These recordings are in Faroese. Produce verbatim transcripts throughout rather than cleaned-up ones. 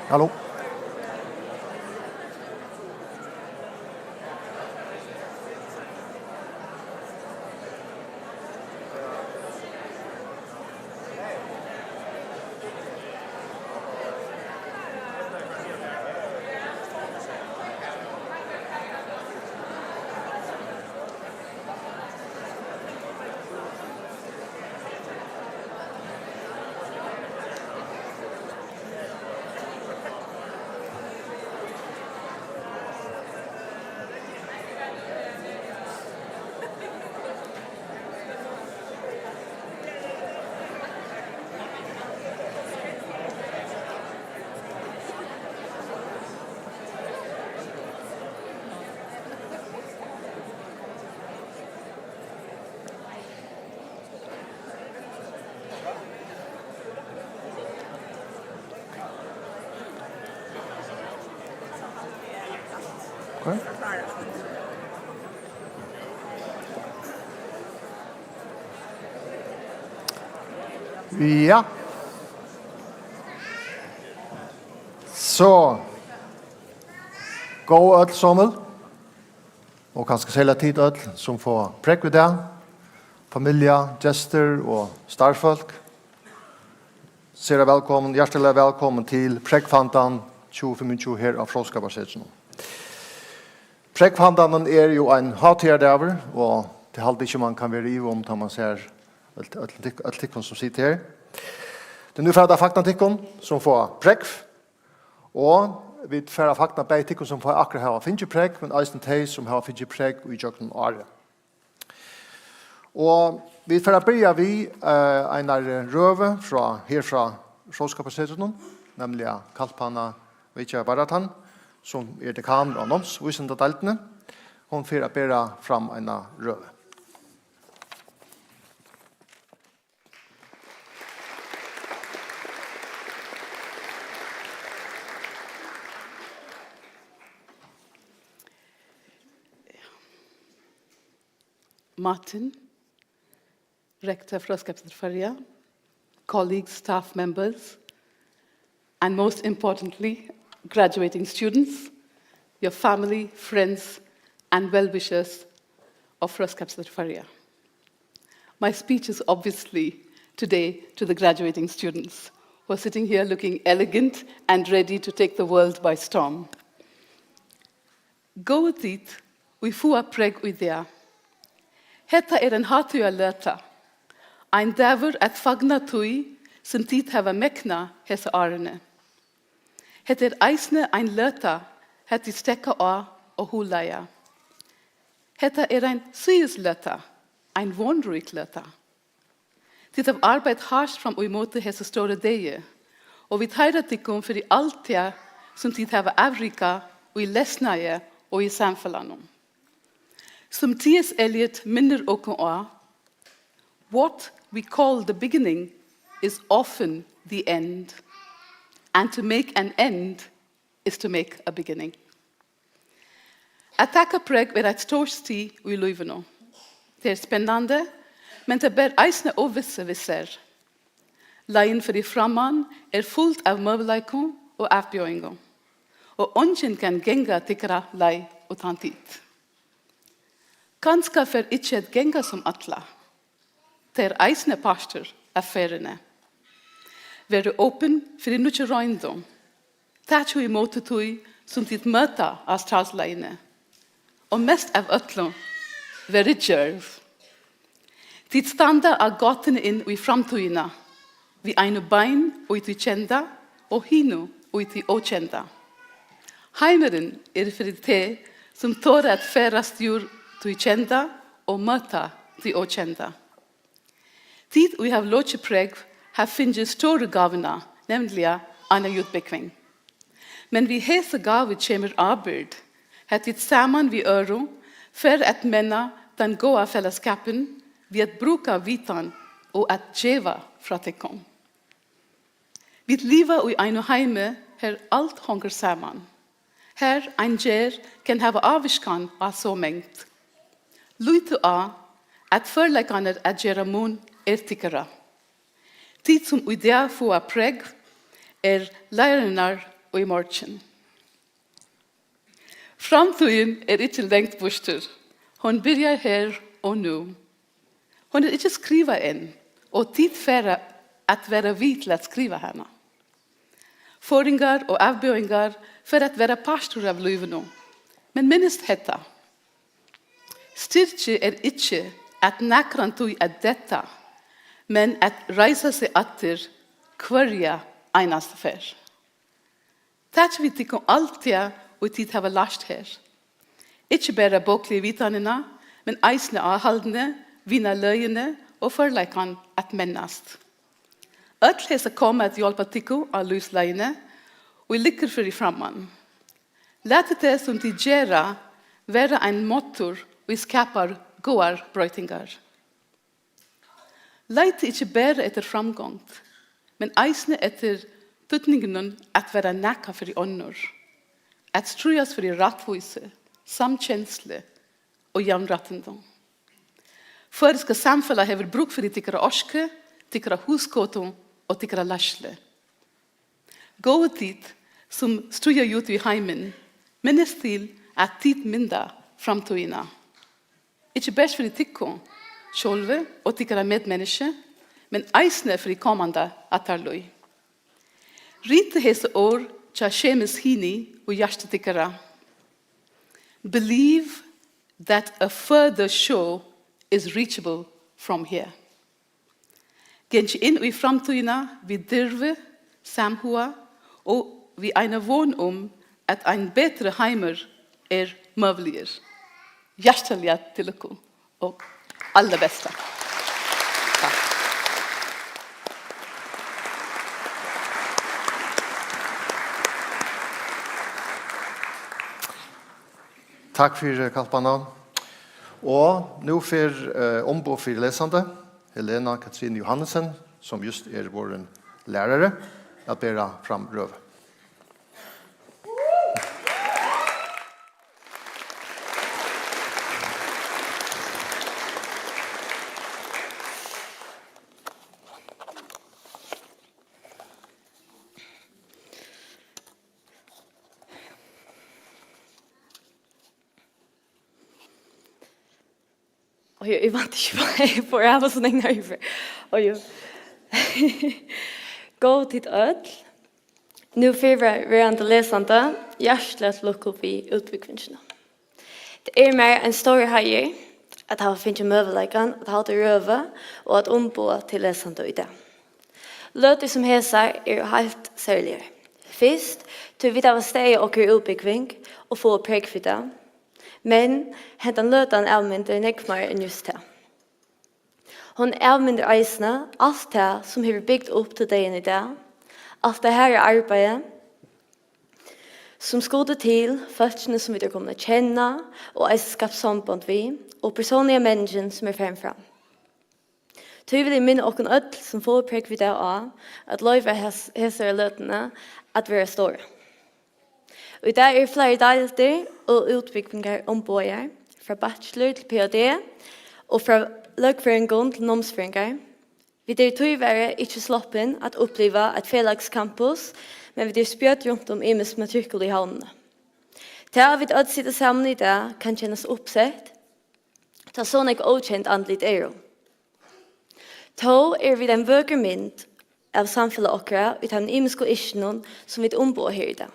Hallo. Okay. Ja. So. Góð øll somul. Og kanska serliga tit øll, sum fáa prógv í dag, familja, gestir og starvsfólk. Sera vælkomin, hjartaliga vælkomin til Prógvhandan tjúgu fimmogtjúgu her á Fróðskaparsetrinum. Prógvhandanin er jú ein hátíðardagur, og tað haldi eg ikki, man kann vera í iva um, tá man sær øll, øll, tyk-, øll tykkum, sum sita her. Tí nú fara vit at fagna tykkum, sum fáa prógv, og vit fara at fagna bæði tykkum, sum fáa, akkurát hava fingið prógv, men eisini tey, sum hava fingið prógv í gjøgnum árið. Og vit fara at byrja við, eh, einari røðu frá, her frá Fróðskaparsetrinum, nemliga Kalpana Vijayabharathan, sum er dekanur á námsvísindadeildini. Hon fer at bera fram eina røðu. Martin, rektor Fróðskaparsetri Føroya, colleagues, staff members, and most importantly, graduating students, your family, friends, and well-wishers of Fróðskaparsetri Føroya. My speech is obviously today to the graduating students who are sitting here looking elegant and ready to take the world by storm. Góðu tit, ið fáa prógv í dag. Hetta er ein hátíðarløta, ein dagur at fagna tí, sum tit hava megnað hesi árini. Hetta er eisini ein løta, har tit steðga á og hugleiða. Hetta er ein síðisløta, ein vónrík løta. Tit hava arbeitt hart fram ímóti hesi stóru degi, og vit heiðra tykkum fyri alt tað, sum tit hava avrekað í lesnaði og í samfelagnum. Sum T S Eliot minnir okkum á, "What we call the beginning is often the end, and to make an end is to make a beginning." At taka prógv er eitt stórt stig í lívinum. Tað er spennandi, men tað ber eisini óvissu við sær. Leiðin fyri framman er full av møguleikum og avbjóðingum, og eingin kann ganga tykkara leið uttan tit. Kanska fer ikki at ganga sum ætlað. Tað er eisini partur av ferðini. Verið opin fyri nýggju royndum. Takið ímóti tí, sum tit møta á starvsleiðini. Og mest av øllum, verið djørv. Tit standa á gátuni inn í framtíðina, við einum bein í tí kenda og hinum í tí ókenda. Heimurin er fyri tey, sum tora at ferðast úr tí kenda og møta tí ókenda. Tit, ið hava lokið prógv, hava fingið stóru gávuna, nevniliga eina útbúgving. Men við hesi gávu kemur ábyrgd, har tit saman við øðrum fara at menna tann góða felagsskapin við at brúka vitan og at geva frá tykkum. Vit liva í einum heimi, har alt hongur saman. Har ein gerð kann hava ávirkan á so mangt. Lítið á, at førleikarnir at gera mun er tykkara. Tit, sum í dag fáa prógv, er leiðarinnar í morgin. Framtíðin er ikki langt burtur. Hon byrjar her og nú. Hon er ikki skrivað enn, og tit fara at vera við til at skriva hana. Forðingar og avbjóðingar fara at vera partur av lívinum. Men minnist hetta. Styrki er ikki at nakrantíð at detta, men at reisa seg aftur hvørja einastu ferð. Takið við tykkum alt tað, ið tit hava lært her. Ikki bara bókligu vitanina, men eisini áhaldini, vinarløgini og førleikan at mennast. Øll hesi koma at hjálpa tykkum á lívsleiðini, ið liggur fyri framman. Latið tað, sum tit gera, vera ein máttur, ið skapar góðar broytingar. Leitið ikki bara eftir framgongd, men eisini eftir týdninginum at vera nakað fyri onnur, at stríðast fyri rættvísi, samkenslu og javnrættindum. Føroyska samfelagið hevur brúk fyri tykkara orku, tykkara hugskotum og tykkara leiðslu. Góðu tit, sum stríða út í heimin, minnist til, at tit mynda framtíðina. Ikki bert fyri tykkum sjálvi og tykkara medmenniskju, men eisini fyri komandi ættarlív. Ritið hesi orð hjá Seamus Heaney í hjarta tykkara. Believe that a further shore is reachable from here. Gangið inn í framtíðina við dirvi, samhuga og við eina von um, at ein betri heimur er møguligur. Hjartaliga til lukku og alla besta. Takk. Takk fyri, Kalpana. Og nú fer, eh, umboð fyri lesandi, Helena Katrine Johannesen, sum júst er vorðin lærari, at bera fram røðu. Og eg, eg vænti ikki, eg fór av og so nógv nervur. Og jú. Góðu tit øll. Nú fyrrverandi lesandi, hjartaliga til lukku við útbúgvingina. Tað er mær ein stórur heiður at hava fingið møguleikan at halda røðu og at umboða tey lesandi í dag. Løtur sum hesar eru heilt serligar. Fyrst, tí vit hava staðið okkum í útbúgving og fáa prógv fyri tað. Men hendan løtan avmyndir nógv meir enn júst tað. Hon avmyndir eisini alt tað, sum hevur bygt upp til dagin í dag, alt tað harða arbeiðið, sum skuldi til, fólkini, sum vit eru komin at kenna, og eisini skapt sambond við, og persónliga menningin, sum er farin fram. Tí vil eg minna okkum øll, sum fáa prógv í dag, á at loyva hes-, hesari løtuni at vera stóra. Í dag eru fleiri deildir og útbúgvingar umboðaðar, frá bachelor til P H D og frá løgfrøðingum til námsfrøðingar. Vit eru tíverri ikki sloppin at uppliva eitt felagscampus, men vit eru spjødd runt um ymisk matrikkul í Havnini. Tað, at vit øll sita saman í dag, kann kennast uppsett, tá so nógv ókend andlit eru. Tó eru vit ein vøkur mynd av samfelag okkara í teimum ymisku yrkjunum, sum vit umboða her í dag.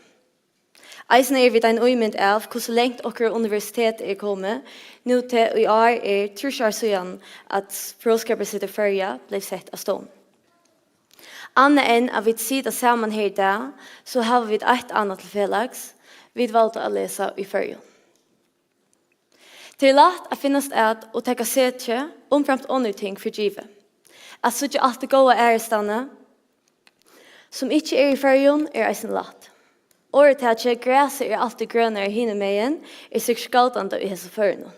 Eisini eru vit ein ímynd av, hvussu langt okkara universitet er komið, nú tað í ár er trýss ár síðan, at Fróðskaparsetur Føroya bleiv sett á stovn. Annað enn at vit sita saman her í dag, so hava vit eitt annað til felags. Vit valdu at lesa í Føroyum. Tað er lætt at finnast at og taka setrið umframt onnur ting fyri givið. At síggja alt tað góða aðrastaðni, sum ikki er í Føroyum, er eisini lætt. Orðatakið "grasið er altíð grønari hinumegin" er sikkurt galdandi í hesum førum.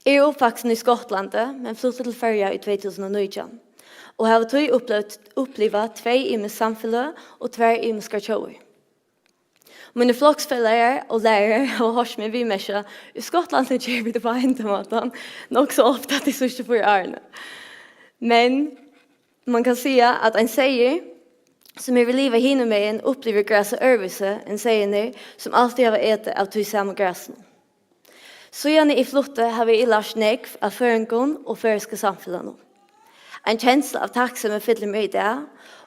Eg eri uppvaksin í Skotlandi, men flutti til Føroya í tvey túsund og nítjan og havi tí upplivt, upplivað tvey ymisk samfeløg og tvær ymiskar tjóðir. Mínir floksfelagar og lærarar hava hoyrt meg viðmerkja: "Í Skotlandi gera vit upp á hendan mátan nokk so ofta tey síðstu fýra árini." Men man kann siga, at ein seyður sum hevur livað hinumegin, upplivir grasið øðrvísi enn seyðirnir, sum altíð hava etið av tí sama grasinum. Síðani eg flutti, havi eg lært nógv av føroyingum og føroyska samfelagnum. Ein kensla av takksemi fyllir meg í dag,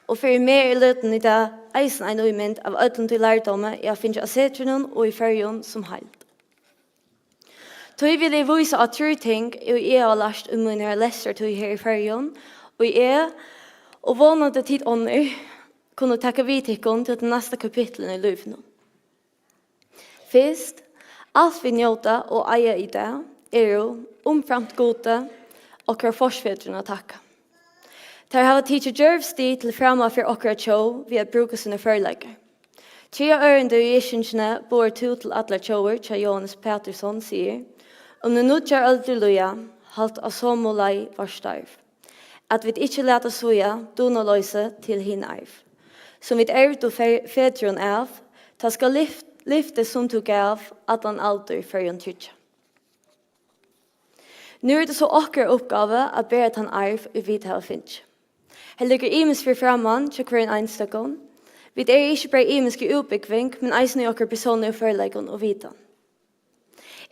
og fyri meg er løtan í dag eisini ein ímynd av øllum tí lærdómi, eg havi fingið á Setrinum og í Føroyum sum heild. Tí vil eg vísa á trý ting, ið eg havi lært í mínari lestrartíð her í Føroyum, og eg, og vónandi tit onnur, kunnu taka við tykkum til tey næstu kapitlini í lívinum. Fyrst, alt vit njóta og eiga í dag, eru, umframt Gudi, okkara forfedrum at takka. Teir hava tikið djørv stig til frama fyri okkara tjóð við at brúka sínar førleikar. Triðja ørindi í yrkingini boðar tú til allar tjóðir hjá Jóhannes Patursson sigur: Um nú nýggjar øldir líða, halt á somu leið vár starv, at vit ikki lata svíða dugnaloysi til hin arv, sum vit ervdu fe-, fedrum av, tá skal lyft-, lyftið, sum tú gav, allan aldur Føroyum tryggja. Nú er tað so okkara uppgáva at bera tann arv, ið vit hava fingið. Her liggur ymiskt fyri framman hjá hvørjum einstøkum. Vit eru ikki bara ymisk í útbúgving, men eisini í okkara persónligu førleikum og vitan.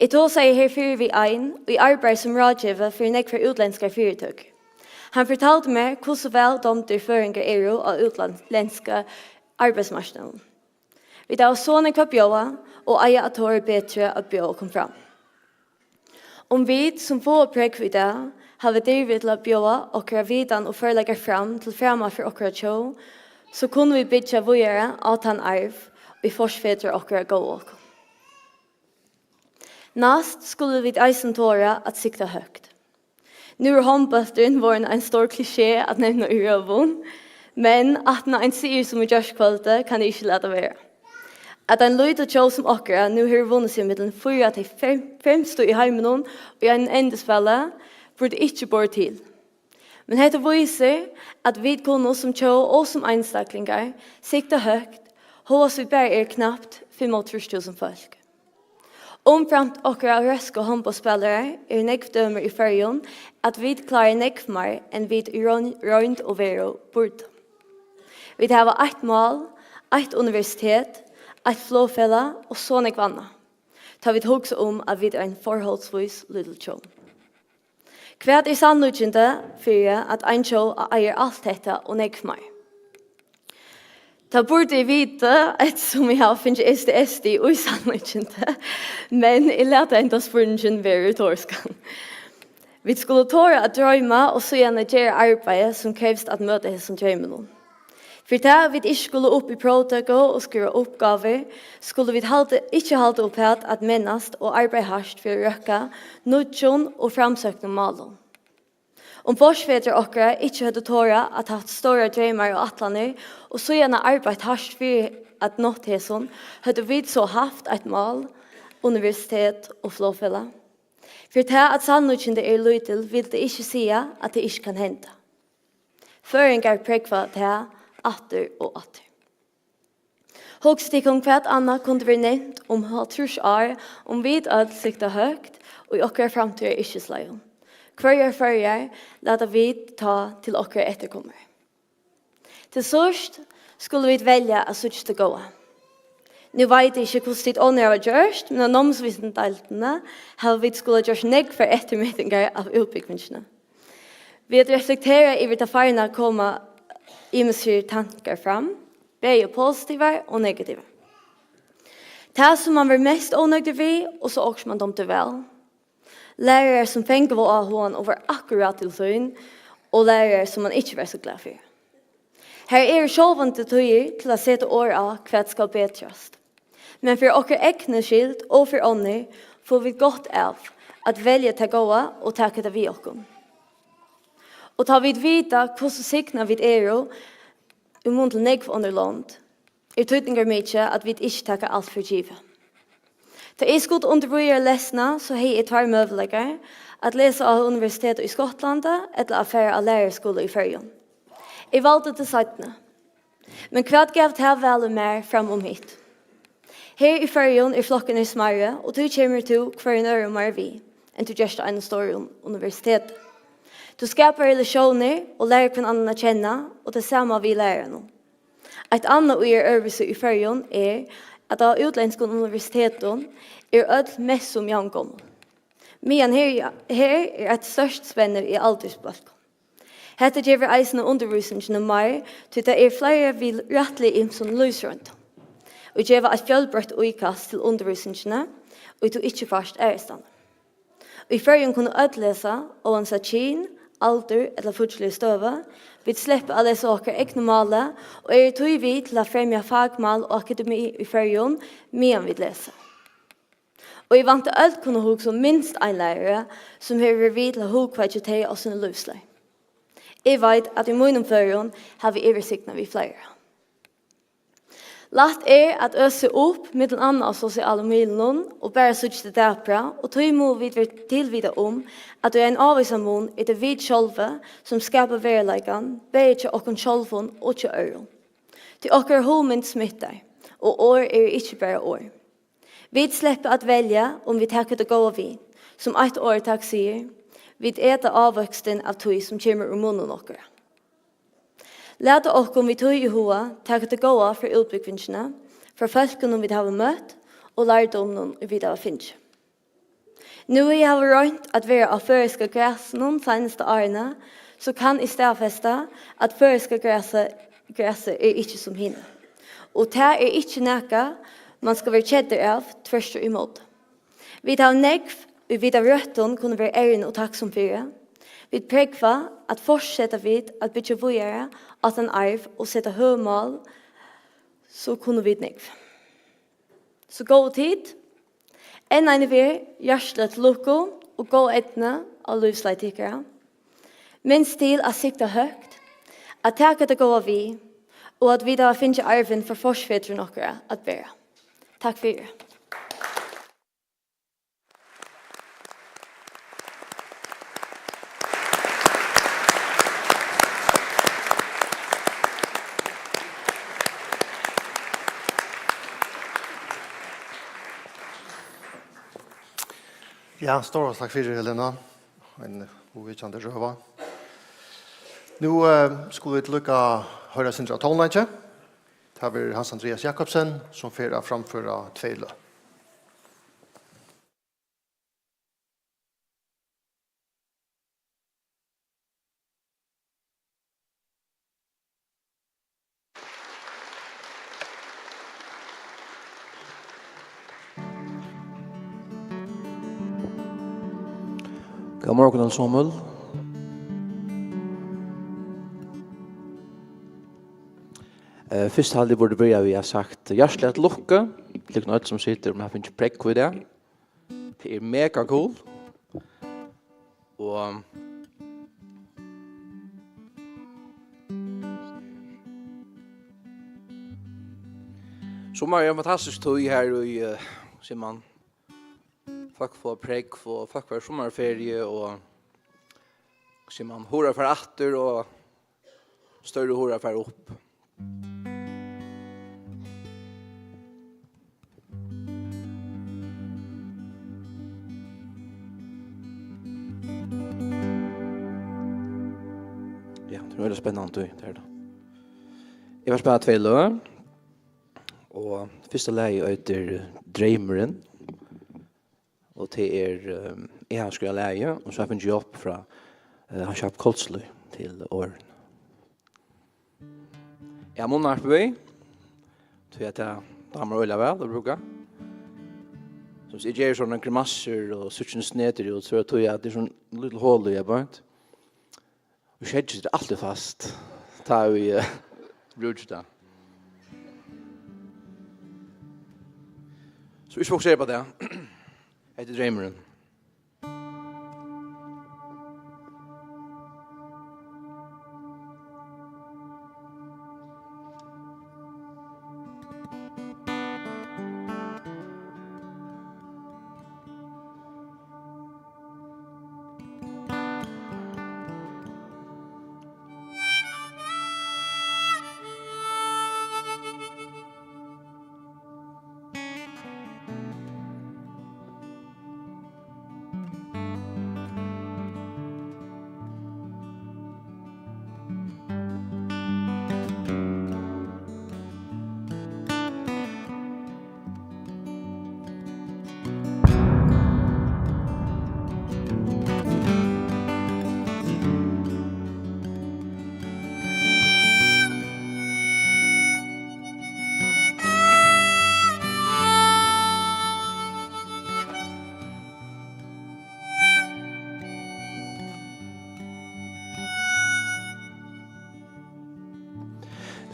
Eg tosaði herfyri við ein, ið arbeiðir sum ráðgevi fyri nógvar útlendskar fyritøkur. Hann fortaldi mær, hvussu væl dámdir føroyingar eru á útlendska arbeiðsmarknaðinum. Vit hava so nógv at bjóða og eiga at tora betri at bjóða okkum fram. Um vit, sum fáa prógv í dag, hava dirvi til at bjóða okkara vitan og førleikar fram til frama fyri okkara tjóð, so kunnu vit byggja víðari á tann arv, ið forfedrar okkara góvu okkum. Næst skulu vit eisini tora at sikta høgt. Nú er hondbólturin vorðin ein stór klisjé at nevna í røðum, men aftan á ein sigur sum í gjárkvøldið kann eg ikki lata vera. At ein lítil tjóð sum okkara nú hevur vunnið seg millum fýra av tey fem-, fremstu í heiminum í einum endurspæli, burdi ikki borið til. Men hetta vísir, at vit kunnu sum tjóð og sum einstaklingar sikta høgt, hóast vit bara eru knapt fimmogtrýss túsund fólk. Umframt okkara røsku hondbóltsspælarar eru nógv dømi í Føroyum, at vit klára nógv meir, enn vit í royn-, roynd og veru burdu. Vit hava eitt mál, eitt universitet, eitt flogfelag og so nógv annað, tá vit hugsa um, at vit eru ein forholdsvís lítil tjóð. Hvat er sannlíkindi fyri, at ein tjóð eigur alt hetta og nógv meir? Tað burdi eg vita, eftirsum eg havi fingið S T S í sannlíkindi, men eg lati henda spurningin vera retoriskan. Vit skulu tora at droyma og síðani gera arbeiðið, sum krevst at møta hesum dreyminum. Fyri tað, at vit ikki skulu upp í próvtøku og skriva uppgávur, skulu vit halda, ikki halda uppat at mennast og arbeiða hart fyri at røkka nýggjum og framsøknum málum. Um forfedrar okkara ikki høvdu torað at havt stórar dreymar og ætlanir og síðani arbeitt hart fyri at nátt hesum, høvdu vit so havt eitt mál, universitet og flogfelag? Fyri tað, at sannlíkindi eru lítil, vil tað ikki siga, at tað ikki kann henda. Føroyingar prógva tað aftur og aftur. Hugsið tykkum, hvat annað kundi verið nevnt um hálvtrýss ár, um vit øll sikta høgt í okkara framtíðaryrkisleiðum? Hvørjar Føroyar lata vit tá til okkara eftirkomarar? Til síðst skulu vit velja at síggja tað góða. Nú veit eg ikki, hvussu tit onnur hava gjørt, men á námsvísindadeildini hava vit skulað gjørt nógvar eftirmetingar av útbúgvingini. Við at reflektera yvir tað farna koma ymiskir tankar fram, bæði positivar og negativar. Tað, sum mann var mest ónøgdur við, og so okkurt, mann dámdi væl. Lærarar, sum fangaðu áhugan og vóru akkurát til sín, og lærarar, sum mann ikki var so glað fyri. Har eru sjálvandi tíðir til at seta orð á, hvat skal betrast. Men fyri okkara egnu skyld og fyri onnur fáa vit gott av at velja tað góða og taka tað við okkum. Og tá vit vita, hvussu signað vit eru í mun til nógv onnur lond, er týdningarmikið, at vit ikki taka alt fyri givið. Tá eg skuldi undir víðari lesna, so hevði eg tveir møguleikar: at lesa á universiteti í Skotlandi ella at fara á læraraskúla í Føroyum. Eg valdi tað seinna. Men hvat gav tað valið mær fram um hitt? Her í Føroyum eru flokkarnir smærri, og tí kemur tú hvørjum øðrum meira við, enn tú gert á einum stórum universiteti. Tú skapar relatiónir og lærir hvønn annan at kenna, og tað sama við lærarunum. Eitt annað, ið er øðrvísi í Føroyum, er, at á útlendskum universitetum eru øll mest sum javngomul, meðan her, her er eitt stórt spenn í aldursbólkum. Hetta gevur eisini undirvísingini meir, tí tað eru fleiri við rættiliga ymsum lívsroyndum, og geva eitt fjølbroytt íkast til undirvísingina, ið tú ikki fært aðrastaðni. Í Føroyum kunnu øll lesa, óansæð kyn, aldur ella fíggjarligu støðu. Vit sleppa at lesa á okkara egna máli og eru tí við til at fremja fakmál og akademi í Føroyum, meðan vit lesa. Og eg vænti, øll kunnu hugsa um minst ein lærara, sum hevur verið við til at hugkveikja tey á síni lívsleið. Eg veit, at í mínum førum havi eg verið signað við fleiri. Lætt er at øsa upp, millum annað á sosialu miðlunum, og bara síggja tað dapra, og tí mugu vit vera tilvitað um, at í ein ávísan mun er tað vit sjálvi, sum skapa veruleikan, bæði hjá okkum sjálvum og hjá øðrum. Tí okkara hugmynd smittar, og orð eru ikki bara orð. Vit sleppa at velja, um vit taka tað góða við, sum eitt orðatak sigur, vit eta ávøkstin av tí, sum kemur úr munninum okkara. Lat okkum við tí í huga taka tað góða frá útbúgvingini, frá fólkunum, vit hava møtt, og lærdóminum, ið vit hava fingið. Nú eg havi roynt at vera á føroyska grasinum seinastu árini, so kann eg staðfesta, at føroyska grasið, grasið er ikki sum hini. Og tað er ikki nakað, man skal vera keddur av, tvørturímóti. Vit hava nógv, ið vit av røttum kunnu vera errin og takksom fyri. Vit prógva, at fortseta vit at byggja víðari á tann arv og seta høg mál, so kunnu vit nógv. So góðu tit, enn eini ferð hjartaliga til lukku og góð eydnu á lívsleið tykkara. Minst til at sikta høgt, at taka tað góða við, og at vit hava fingið arvin frá forfedrum okkara at bera. Takk fyri. Ja, stóra takk fyri, Helena. Ein hugvekjandi røða. Nú, eh, skulu vit líka hoyra eitt sindur av tónleiki. Tað verður Hans Andreas Jakobsen, sum fer at framføra tvey løg. Góðan morgun, øll somul. Eh, fyrst haldi eg burdi byrja við at sagt hjartaliga til lukku til tykkum øll, sum sita og hava fingið prógv í dag. Tað er mega cool. Og summar er ein fantastisk tíð her í, eh, sum man, fólk fáa prógv, og fólk fara í summarferiu, og sum man, hurðar fara aftur, og størri hurðar fara upp. Ja, tað er øgiliga spennandi, tað er tað. Eg vil spæla tvey løg, og fyrsta lagið eitur Dreymurin. Og tað er, eh, eg havi skrivað lagið, og so havi eg fingið hjálp frá, eh, Hans Jakob Kolsli til orðini. Eg havi munnharpu við, tí at tað dámar øgiliga væl at brúka. So, eg geri sovorðnar grimassur og síggi snetur út, so er tað tí at tað er sovorðið lítið hol í, beint. Og skeggið situr altíð fast, tá ið eg, eh, brúki tað. So ikki fokusera upp á tað. Hetta er dreymurin.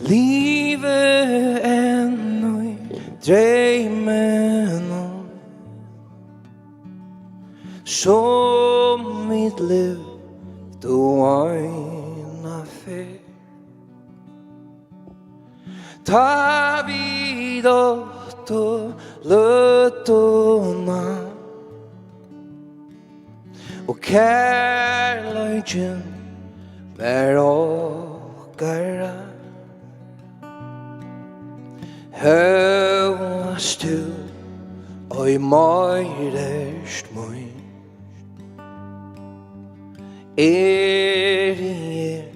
Livi enn í dreyminum, sum vit livdu eina ferð. Tá vit áttu løtuna og kærleikin var okkara. Hóast tú ei meir ert mín, eri eg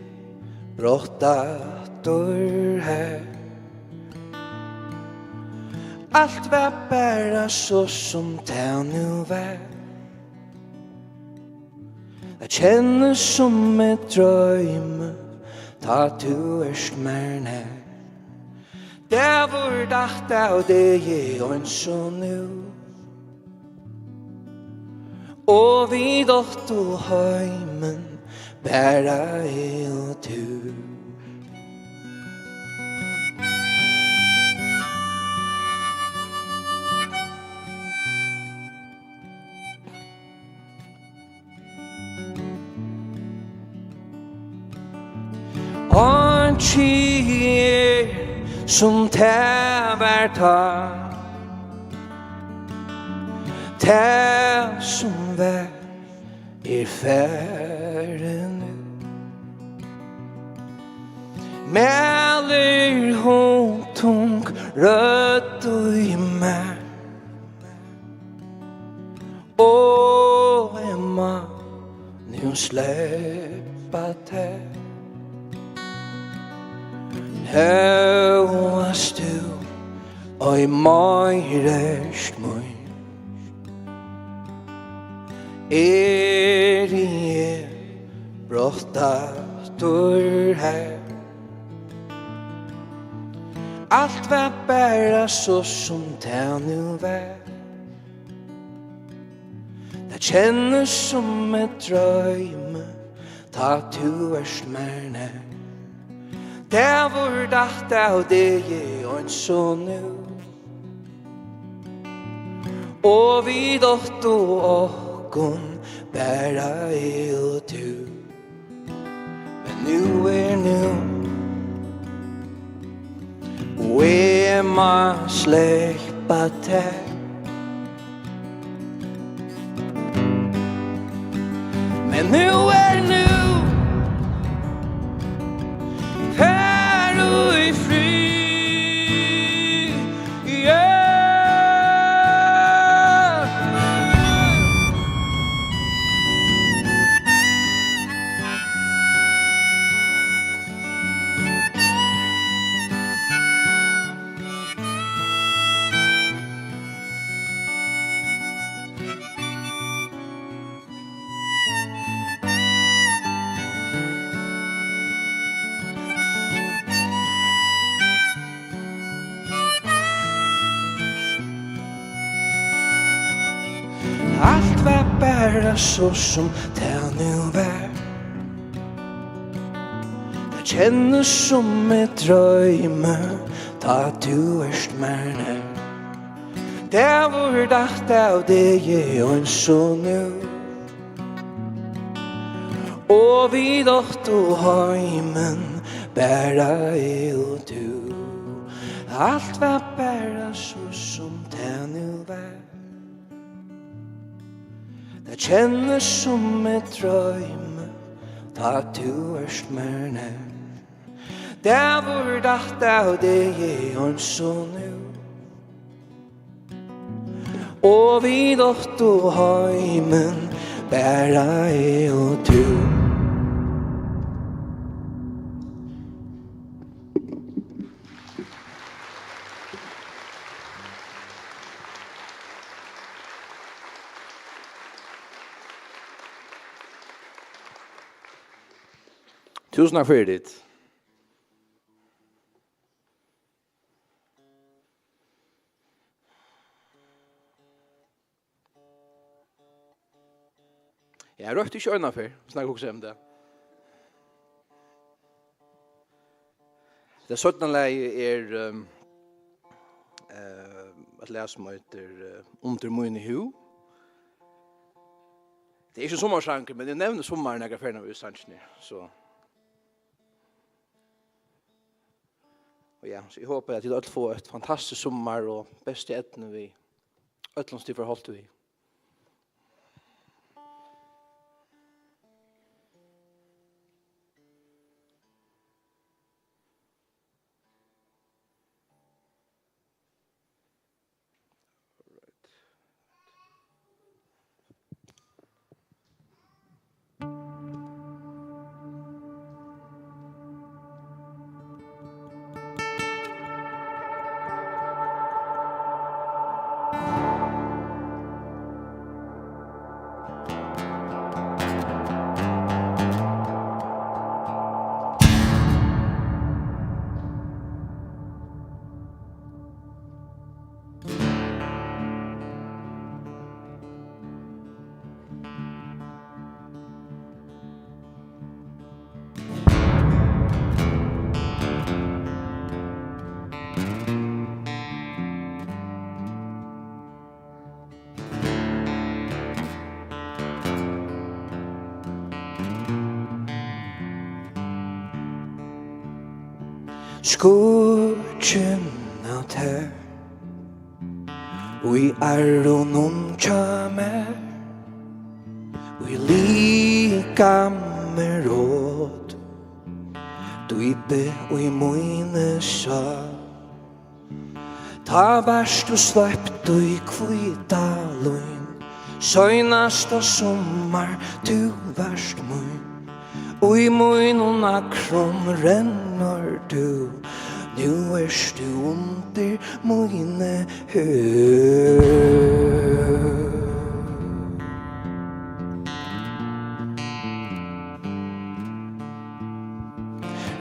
brátt aftur har. Alt var bara so, sum tað nú var. Tað kennist sum eg droymi, tá tú ert mær nær. Dagur datt av degi eins og nú, og vit áttu heimin, bara eg og tú. Einki er, sum tað var tá. Tað, sum var, er farið nú. Mælir hugtung rødd í mær, og eg má nú sleppa tær. Hóast tú ei meir ert mín, eri eg brátt aftur har. Alt var bara so, sum tað nú var. Tað kennist sum eg droymi, tá tú ert mær nær. Dagur datt av degi eins og nú, og vit áttu okkum, bara eg og tú. Men nú er nú, og eg má sleppa tær. Men nú er nú, far í frið. Alt var bara so, sum tað nú var. Tað kennist sum eg droymi, tá tú ert mær nær. Dagur datt av degi eins og nú, og vit áttu heimin, bara eg og tú. Alt var bara so, sum tað nú var. Tað kennist sum eg droymi, tá tú ert mær nær. Dagur datt av degi eins og nú, og vit áttu heimin, bara eg og tú. Túsund takk fyri tit. Eg roykti ikki eina ferð, snakka hugsa um tað. Tað seinna lagið er, ehm, eh, eitt lag sum eitur, eh, Undir míni húð. Tað er ikki summarsangur, men eg nevni summar nakrar ferðir í sangini, so. Og ja, so eg hopi, at tit øll fáa eitt fantastiskt summar og bestu eydnu við øllum, sum tit fara at halda við. Skuggi av tær í arrunum hjá mær, í likami rot, dýpi í míni sál. Tá vart tú sleppt í hvíta lín, seinasta summar, tú vart mín. Í mínum akrum rennur tú, nú ert tú undir míni húð.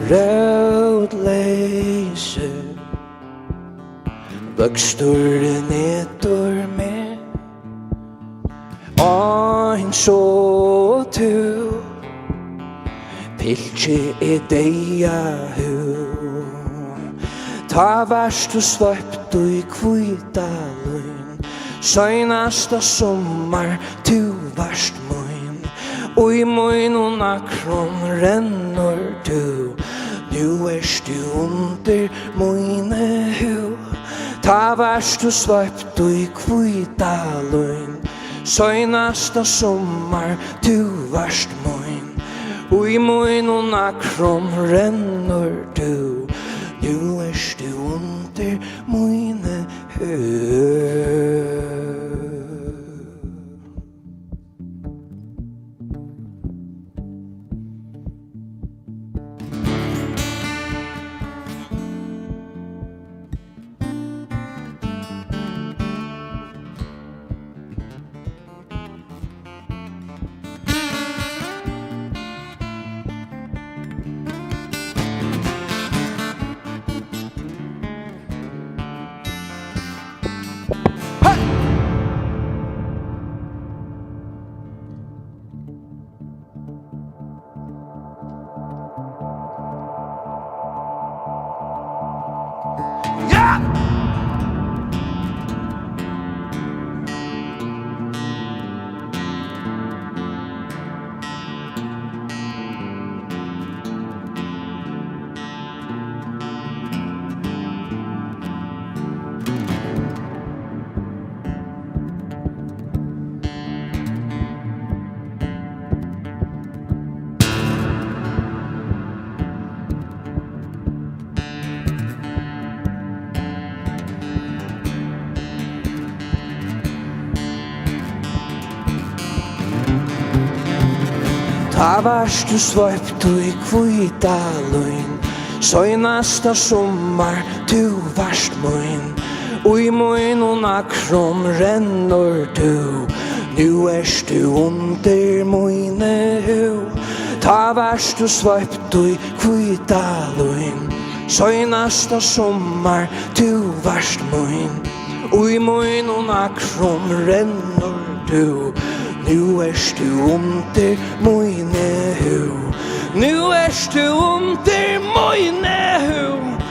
Rótleysur vøksturin etur meg, eins og tú, pilki eg deyða húð. Tá vart tú svøvd í hvíta lín, seinasta summar, tú vart mín. Í mínum akrum rennur tú, nú ert tú undir míni húð. Tá vart tú svøvd í hvíta lín, seinasta summar, tú vart mín. Í mínum akrum rennur tú, nú ert tú undir míni húð. Tá vart tú svøvd í hvíta lín, seinasta summar, tú vart mín. Í mínum akrum rennur tú, nú ert tú undir míni húð. Tá vart tú svøvd í hvíta lín, seinasta summar, tú vart mín. Í mínum akrum rennur tú, nú ert tú undir míni húð. Nú ert tú undir míni húð.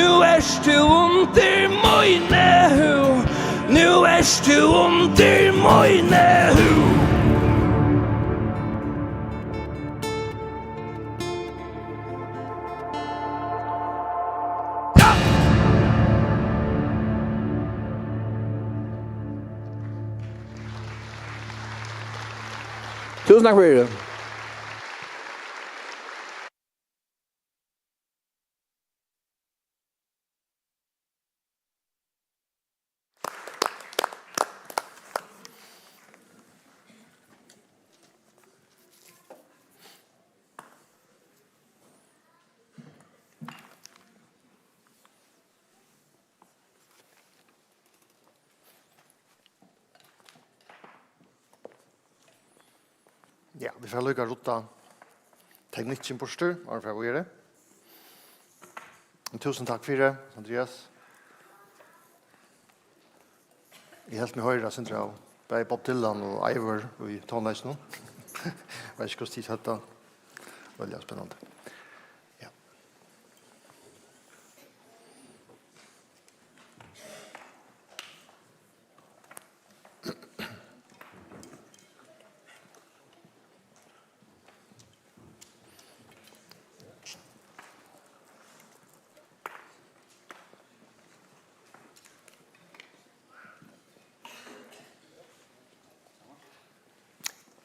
Nú ert tú undir míni húð, nú ert tú undir míni húð. Túsund takk fyri. Ja, vit fara líka at rudda teknikkin burtur, áðrenn vit fara víðari. Túsund takk fyri, Andrias. Eg helt meg hoyra eitt sindur av bæði Bob Dylan og Eivør í tónleikinum. Veit ikki, hvussu tit høvdu tað. Veldig spennandi. Ja.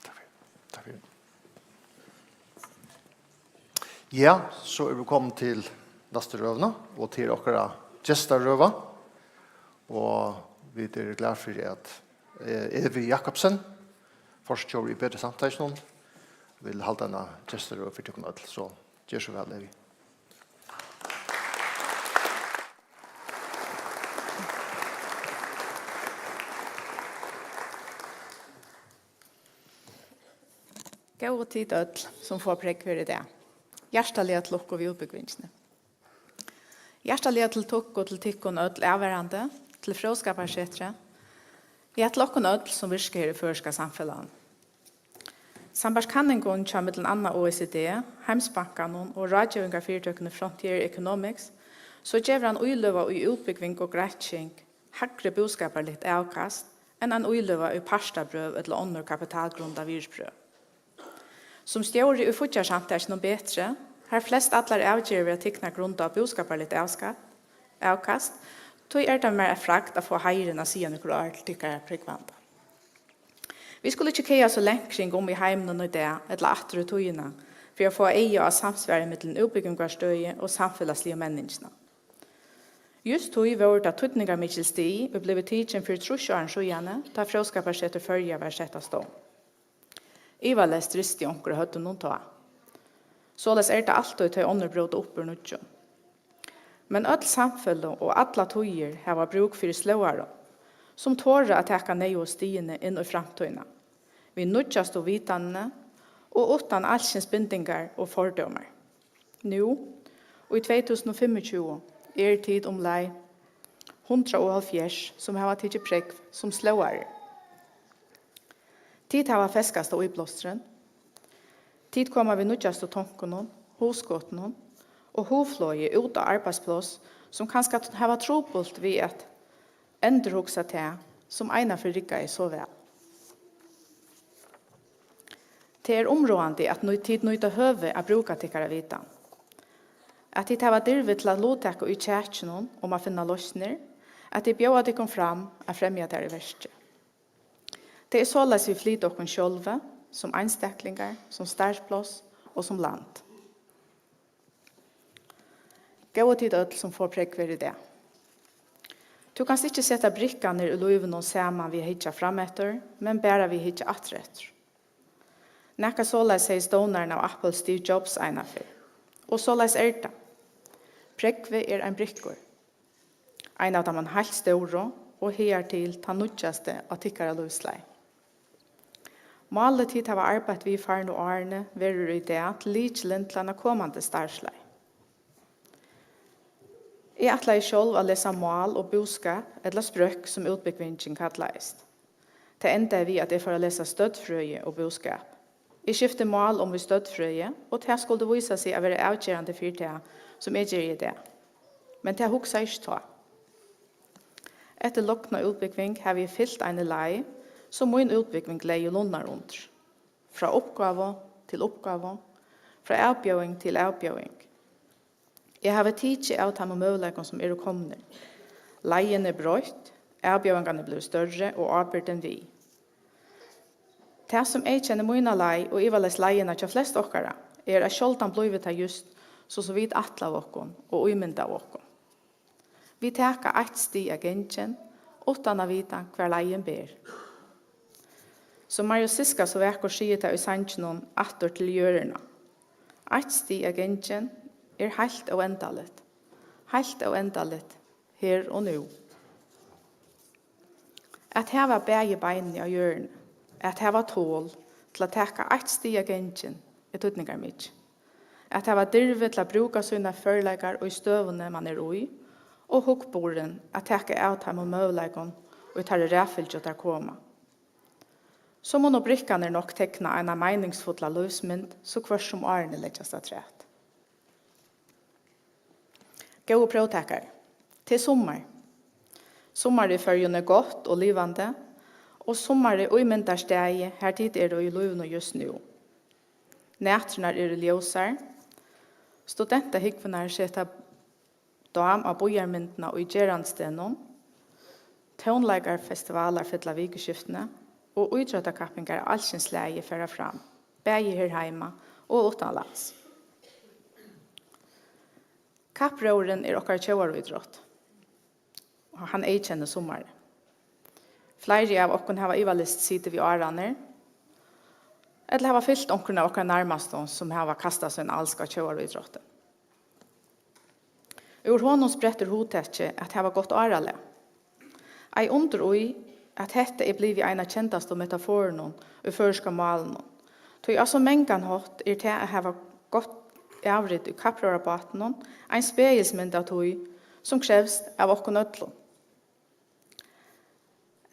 Takk fyri. Takk fyri. Ja, so eru vit komin til næstu røðuna, og til okkara gestarøða. Og vit eru glað fyri, at, eh, Evi Jakobsen, forstjóri í Betri Samtøkinum, vil halda eina gestarøðu fyri tykkum øll. So ger so væl, Evi. Góðu tit øll, sum fáa prógv her í dag. Hjartaliga til lukku við útbúgvingini. Hjartaliga til lukku til tykkum øll avvarðandi, til Fróðskaparsetrið, ja, til okkum øll, sum virka her í føroyska samfelagnum. Sambært kanningum hjá millum annað O E C D, Heimsbankanum og ráðgevingarfyritøkuni Frontier Economics, so gevur ein íløga í útbúgving og gransking hægri búskaparligt avkast enn ein íløga í partabrøv ella onnur kapitalgrundað virðisbrøv. Sum stjóri í fíggjarsamtakinum Betri, har flest allar avgerðir verða tiknar grundað á búskaparligt avska-, avkast, tí er tað mær eitt fragd at fáa heiðurin at siga nøkur orð til tykkara prógvanda. Vit skulu ikki kaga so langt kring um í heiminum í dag ella aftur í tíðina fyri at fáa eyga á samsvarið millum útbúgvingarstøði og samfelagsligu menningina. Júst tí vóru tað týdningarmikil stig, ið blivu tikin fyri trýss árum síðani, tá Fróðskaparsetur Føroya varð sett á stovn. Ivaleyst risti onkur á høvdinum tá. Soleiðis er tað altíð, tá ið onnur bróta upp úr nýggjum. Men øll samfeløg og allar tíðir hava brúk fyri slóðarum, sum tora at taka neyðugu stigini inn í framtíðina, við nýggjastu vitanini og uttan alskyns bindingar og fordómar. Nú, í tvey túsund og fimmogtjúgu, eru tit umleið hundrað og hálvfjerðs, sum hava tikið prógv sum slóðarar. Tit hava feskasta íblásturin. Tit koma við nýggjastu tonkunum, hugskotunum og hugflogi út á arbeiðspláss, sum kanska t-, hava trupult við at endurhugsa tað, sum einaferð riggaði so væl. Tað er umráðandi, at nýt-, tit nýta høvið at brúka tykkara vitan. At tit hava dirvi til at luttaka í kjakinum um at finna loysnir, at tit bjóða tykkum fram at fremja tær í verki. Tað er soleiðis, vit flyta okkum sjálvi, sum einstaklingar, sum starvspláss og sum land. Góðu tit øll, sum fáa prógv her í dag. Tú kanst ikki seta brikkarnar í lívinum saman við at hyggja frameftir, men bara við at hyggja aftureftir. Nakað soleiðis segði stovnarin av Apple, Steve Jobs, einaferð. Og soleiðis er tað. Prógvið er ein brikkur. Ein av teimum heilt stóru og higartil tann nýggjasti á tykkara lívsleið. Málið, tit hava arbeitt við farnu árini, verður í dag til lykilin til eina komandi starvsleið. Eg ætlaði sjálv at lesa mál og búskap, ella sprøkk, sum útbúgvingin kallaðist. Tað endaði við, at eg fór at lesa støddfrøði og búskap. Eg skifti mál um í støddfrøði, og tað skuldi vísa seg at vera avgerandi fyri tað, sum eg geri í dag. Men tað hugsaði eg ikki tá. Eftir logna útbúgving havi eg fylgt eini leið, sum mín útbúgving legði lunnar undir. Frá uppgávu til uppgávu, frá avbjóðing til avbjóðing. Eg havi tikið av teimum møguleikum, sum eru komnir. Leiðin er broytt, avbjóðingarnar blivið størri og ábyrgdin við. Tað, sum eyðkennir mína leið og ivaleyst leiðina hjá flest okkara, er, at sjáldan blívur tað júst so, sum vit ætlaðu okkum og ímyndaðu okkum. Vit taka eitt stig av gangin, uttan at vita, hvar leiðin ber. Sum Marius Ziska so vakurt sigur tað í sanginum Aftur til jørðina: Eitt stig av gangin er heilt óendaligt, heilt óendaligt her og nú. At hava bæði beinini á jørðini, at hava tol til at taka eitt stig av gangin, er týdningarmikið. At hava dirvi til at brúka sínar førleikar í støðuni, man er í, og hugburðin at taka av teimum møguleikum, í teirri raðfylgju, teir koma. So munnu brikkarnir nokk tekna eina meiningsfulla lívsmynd, so hvørt sum árini leggjast afturat. Góðu próvtakarar, tað er summar. Summarið í Føroyum er gott og livandi, og summarið ímyndar staðið, har tit eru í lívinum júst nú. Næturnar eru ljósar, studentahúgvurnar seta dám á býarmyndina í gerandisdegnum, tónleikarfestivalar fylla vikuskiftini og ítróttarkappingar av alskyns slagi fara fram, bæði her heima og uttanlands. Kappróðurin er okkara tjóðarítrótt, og hann eyðkennir summarið. Fleiri av okkum hava ivaleyst sitið við árarnar, ella hava fylgt onkrum av okkara nærmastu, sum hava kastað sín alsk á tjóðarítróttin. Úr honum sprettur hugtakið at hava gott áralag. Ei undur í, at hetta er blivið ein av kendastu metaforunum í føroyska málinum, tí á so mangan hátt er tað at hava gott avrit í kappróðrarbátinum ein spegilsmynd av tí, sum krevst av okkum øllum.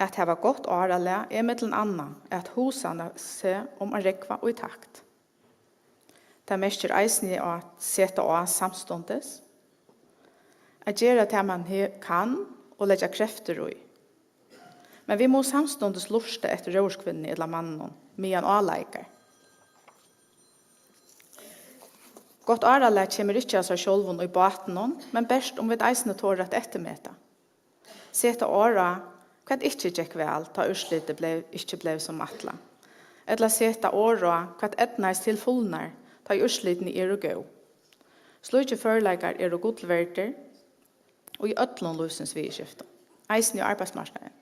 At hava gott áralag er millum annað at hugsavna seg um at rógva í takt. Tað merkir eisini at seta á samstundis, at gera tað, man he-, kann, og leggja kreftir í. Men vit mugu samstundis lurta eftir róðurskvinnuni ella manninum, meðan á leikar. Gott áralag kemur ikki av sær sjálvum í bátinum, men bert um vit eisini tora at eftirmeta. Seta orð á, hvat ikki gekk væl, tá úrslitið bleiv, ikki bleiv sum ætlað. Ella seta orð á, hvat eydnaðist til fulnar, tá ið úrslitini eru góð. Slíkir førleikar eru gull verdir í øllum lívsins viðurskiftum, eisini á arbeiðsmarknaðinum.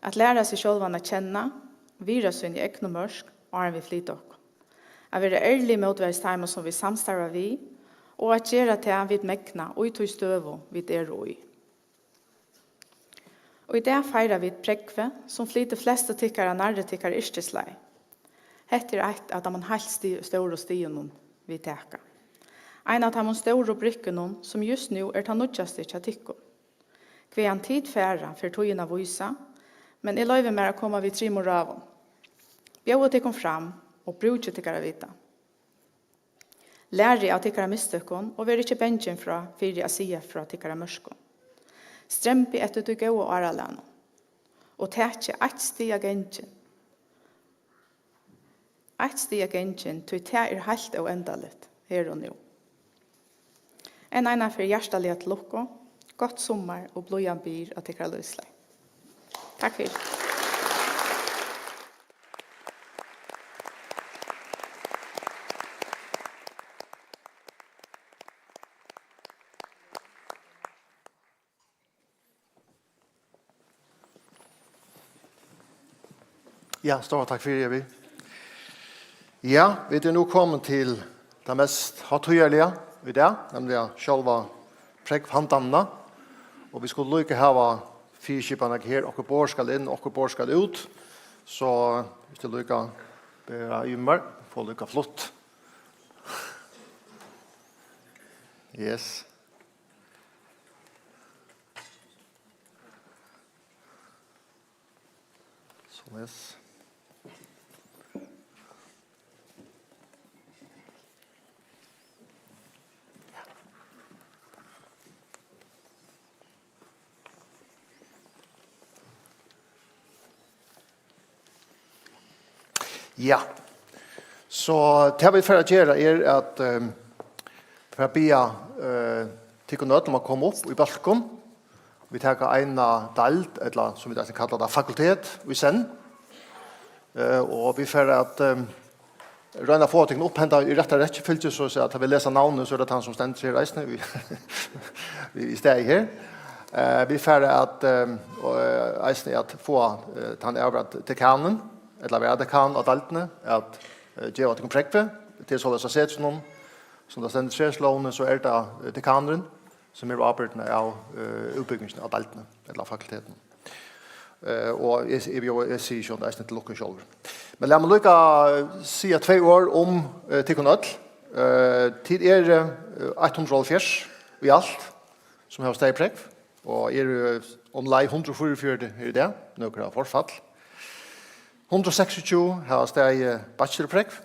At læra seg sjálvan at kenna, virða síni egnu mørk, áðrenn vit flyta okkum. At vera ærlig mótvegis teimum, sum vit samstarva við, og at gera tað, vit megna, í tí støðu, vit eru í. Og í dag feira vit prógvið, sum flytur flestu tykkara nærri tykkara yrkisleið. Hetta er eitt av teimum heilt sti-, stóru stigunum, vit taka. Ein av teimum stóru brikkunum, sum júst nú er tað nýggjasta hjá tykkum. Hvaðan tit fara, fer tíðin at vísa, men eg loyvi mær at koma við trimum ráðum. Bjóðið tykkum fram og brúkið tykkara vita. Lærið av tykkara mistøkum og verið ikki bangin frá, fyri at siga frá tykkara mørkum. Strembið eftir tí góða áralagnum og takið eitt stig av gangin. Eitt stig av gangin, tí tað er heilt óendaligt her og nú. Enn eina ferð hjartaliga til lukku, gott summar og blíðan byr á tykkara lívsleið. Takk fyri. Ja, stóra takk fyri, Evi. Ja, vit eru nú komin til tað mest hátíðarliga í dag, nemliga sjálva prógvhandanina. Og vit skulu líka hava fyriskipanina her, okkurt borð skal inn, okkurt borð skal út. So vit skulu líka bera yvir, fáa líka flutt. Yes. Soleiðis. Ja. So tað vit fara at gera er at, ehm, fara at biðja, eh, tykkum øll um at koma upp í bólkin. Vit taka eina deild, ella sum vit eisini kalla tað, fakultet, í senn. Eh, og vit fara at, ehm, royna at fáa tykkum upp henda í rætta rekjufylgju, so at tá vit lesa navnið, so er tað tann sum stendur her eisini, í, í, í staði her. Eh, vit fara at, ehm, og, eh, eisini at fáa, eh, tann avra dekanin, ella varadekan á deildini, at, eh, geva tykkum prógvið. Tað er soleiðis á setrinum, sum tað stendur í setslógini, so er tað, eh, dekanurin, sum hevur ábyrgdina av, eh, útbúgvingini á deildini, ella fakultetinum. Eh, og eg, eg, eg, eg sigi sjálvandi eisini til lukku sjálvur. Men lat meg líka, eh, siga tvey orð um, eh, tykkum øll. Eh, tit eru, eh, eitt hundrað og hálvfjerðs í alt, sum hava staðið prógv, og eru, eh, umleið hundrað og fýraogfjøruti her í dag, nøkur hava forfall. Hundrað og seksogtjúgu hava staðið bachelorprógv,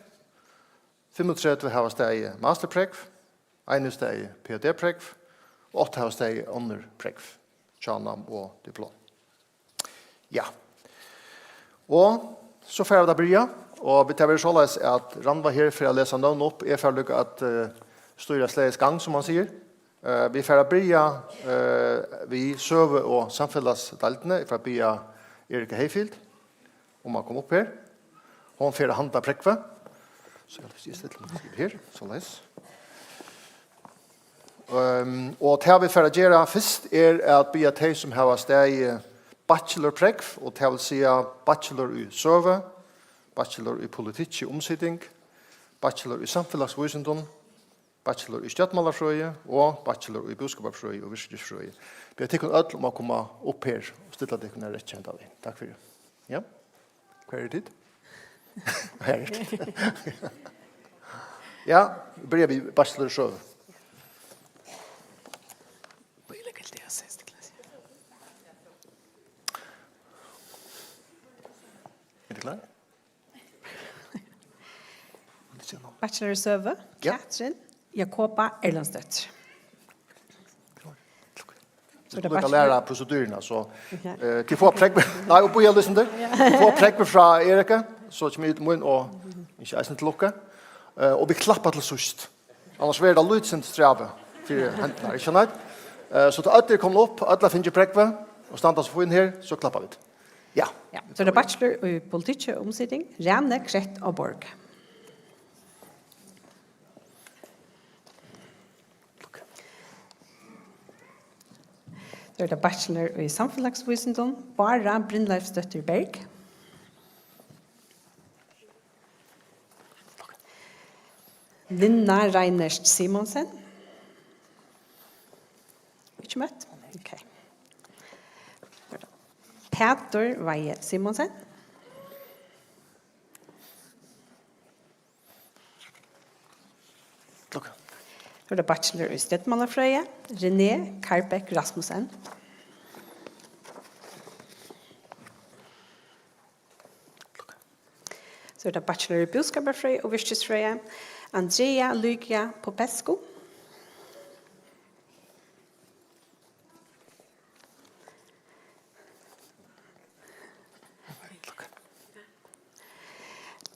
fimmogtretivu hava staðið masterprógv, ein hevur staðið P H D-prógv, og átta hava staðið onnur prógv, hjánám og diplom. Ja. Og so fara vit at byrja, og vit, tað verður soleiðis, at Rannvá her fer at lesa nøvn upp, eg fari líka at, eh, stýra slagets gang, sum man sigur. Eh, vit fara at byrja, eh, við søgu- og samfelagsdeildini. Eg fari at biðja Erika Hayfield um at koma upp her. Hon fer at handa prógvið. So eg stilli meg her, soleiðis. Ehm, og tað vit fara at gera fyrst er at biðja tey, sum hava staðið bachelorprógv, og tað vil siga bachelor í søgu, bachelor í politikki og umsiting, bachelor í samfelagsvísindum, bachelor í stjórnmálafrøði og bachelor í búskaparfrøði og virkisfrøði. Biðja tykkum øll um at koma upp her og stilla tykkum í rekkju hendan vegin. Takk fyri. Ja. Hvar eru tit? Her eru tit. Ja, vit byrja við bachelor í søgu. Er tit klár? Bachelor í søgu, ja. Katrin Jakoba Erlendsdóttir. So er tað bachelor. Læra prosedurina, so, ok, eh, tit fáa prógv, nei, og bíða, listen til. Ja. Tit fáa prógv frá Erika, so kemur tit mín og ikki eisini til lukku. Eh, og vit klappa til síðst. Annars verður tað lítið sindur strævið fyri hendurnar, ikki sant? Eh, so tá øll eru komin upp, øll hava fingið prógvið og standa so fín her, so klappa vit. Ja. Ja, so er tað bachelor í politikki og umsiting, Rani Krett á Borg. So er tað bachelor í samfelagsvísindum, Bára Brynleifsdóttir Berg. Linda Reinert Simonsen. Ikki møtt? Ok. Pætur Weihe Simonsen. Klokka. So er tað bachelor í stjórnmálafrøði, René Karbæk Rasmussen. So er tað bachelor í búskaparfrøði og virkisfrøði, Andrea Lygia Popescu.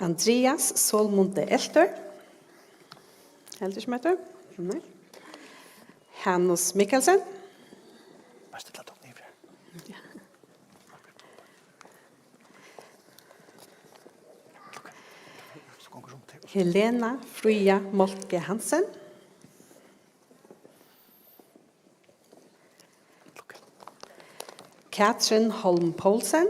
Andreas Solmunde Elter. Heldur ikki møttur? Nei. Hanus Mikkelsen. Bara stilla tykkum niður her. Ja. So gongur rundt her. Helena Fríða Moltke Hansen. Katrin Holm Poulsen.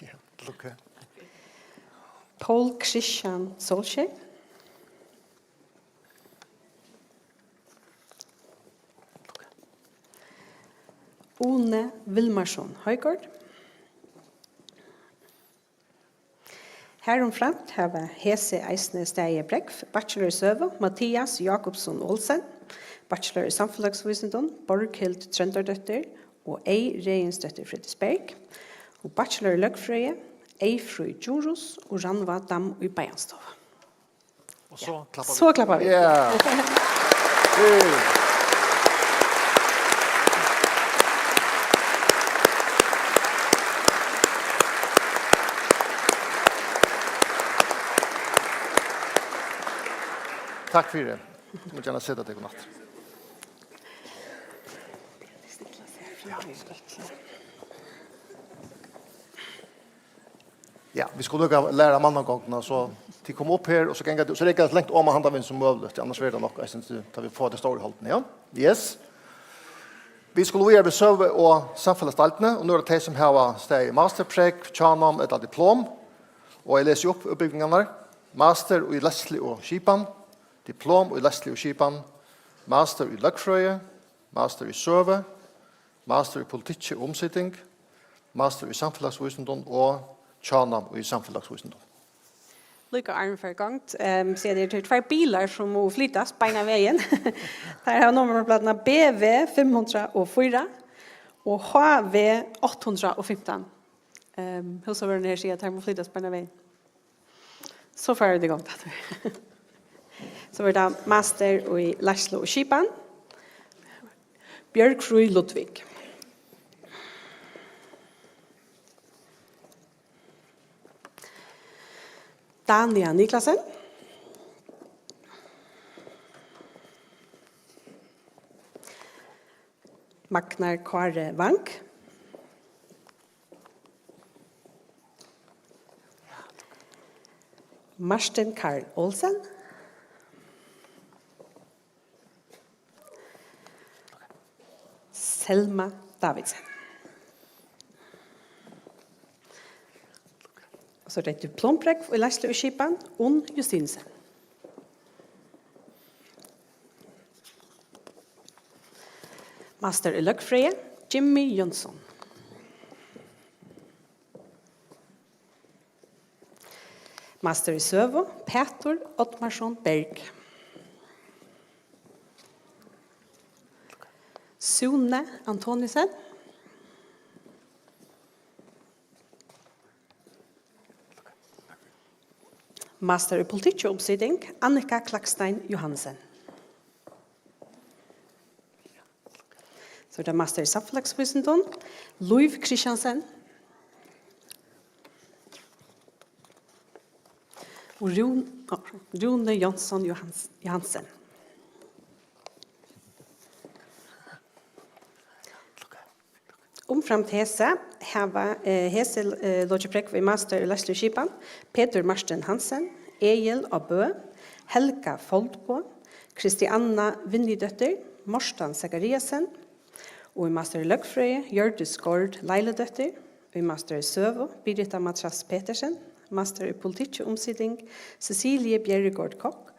Ja, lukka. Poul Christian Solskjær. Une Vilmarsson Højgaard. Harumframt hava hesi eisini staðið prógv, bachelor í søgu, Mathias Jakobsen Olsen, bachelor í samfelagsvísindum, Borghild Tróndardóttir og Ey Regensdóttir Frederiksberg, og bachelor í løgfrøði, Eyfríð Djurhuus og Rannvá Dam í Beiarnstova. Og so klappa vit. So klappa vit. Ja. Hey. Takk fyri. Tú mást gjarna seta teg aftur. Ja, vit skulu líka læra mannagongdina, so tit koma upp her, og so ganga tit, so rokna langt oman handan vegin sum møguligt, annars verður tað nokk, eg synist, tá vit fáa tey stóru holdini, ja? Yes. Vit skulu víðari við søgu- og samfelagsdeildini, og nú er tað tey, sum hava staðið masterprógv, hjánám ella diplom, og eg lesi upp útbúgvingarnar. Master í leiðslu og skipan, diplom í leiðslu og skipan, master í løgfrøði, master í søgu, master í politikki og umsiting, master í samfelagsvísindum og hjánám í samfelagsvísindum. Líka áðrenn vit fara í gongd, ehm, siga, tað eru tveir bilar, sum mugu flytast beinan vegin. Teir hava nummarpláturnar B V fimm hundrað og fýra og H V átta hundrað og fimtan. Ehm, húsavørðurin her sigur, at teir mugu flytast beinan vegin. So fara vit í gongd aftur. So er tað master í leiðslu og skipan. Bjørgfríð Ludvig. Dania Niklasen. Magnar Kári Wang. Martin Karl Olsen. Selma Davidsen. Og so er tað diplomprógv í leiðslu og skipan, Unn Justinussen. Master í løgfrøði, Jimmy Jonsson. Master í søgu, Pætur Oddmarsson Berg. Sune Antoniussen. Master í politikki og umsiting, Annika Klakstein Johansen. So er tað master í samfelagsvísindum, Lív Christiansen og Rún-, á, Rúni Jónsson Johans-, Johansen. Umframt hesi hava, eh, hesi, eh, lokið prógv í master í leiðsluskipan, Petur Martin Hansen, Egil á Bø, Helga Foldbo, Kristianna Vinnidóttir, Mortan Zachariasen, og í master í løgfrøði, Hjørdis Gaard Leiludóttir, í master í søgu, Birita Mathias Petersen, master í politikki og umsiting, Cecilie Bjerregaard Koch,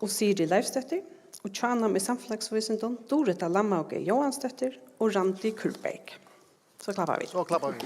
og Siri Leifsdóttir, og hjánám í samfelagsvísindum, Durita Lamhauge Jóansdóttir og Randi Kurberg. So klappa vit. So klappa vit.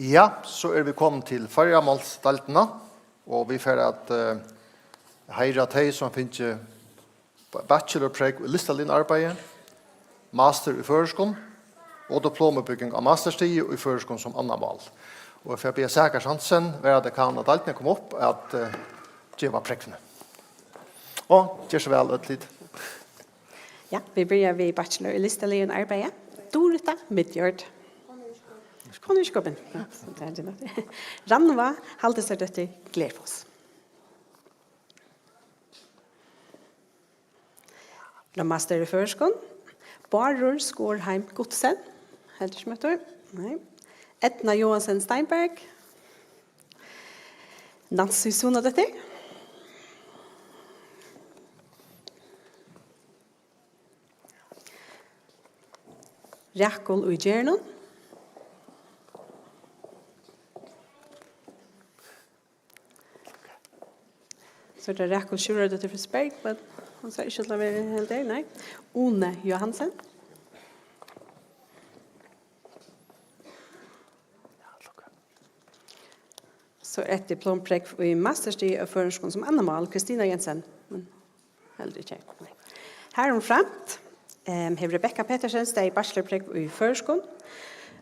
Ja, so eru vit komin til føroyamálsdeildina, og vit fara at, eh, heiðra tey, sum fingu bachelorprógv í listaliðum arbeiði, master í føroyskum og diplomútbúgving á masterstigi í føroyskum sum annað mál. Og eg fari at biðja Sakar Hansen, varadekan á deildini, koma upp at, eh, geva prógvini. Og ger so væl, øll tit. Ja, vit byrja við bachelor í listaliðum arbeiði. Durita Midjord. Kom í skopin. Ja, tað er tað. Rannvá Haldisardóttir Glerfoss. Master í føroyskum. Bárður Skorheim Guttesen. Heldur ikki møttur. Nei. Eydna Johansen Steinberg. Nancy Sunadóttir. Rakul í Gerðunum. So er tað Rakul Sjúrðardóttir Frisberg, men hon sær ikki út til at vera heldur, nei. Une Johansen. So er eitt diplomprógv í masterstigi av føroyskum sum annað mál, Kristina Jensen. Men heldur ikki. Nei. Harumframt, ehm, hevur Rebekka Petersen staðið bachelorprógv í føroyskum.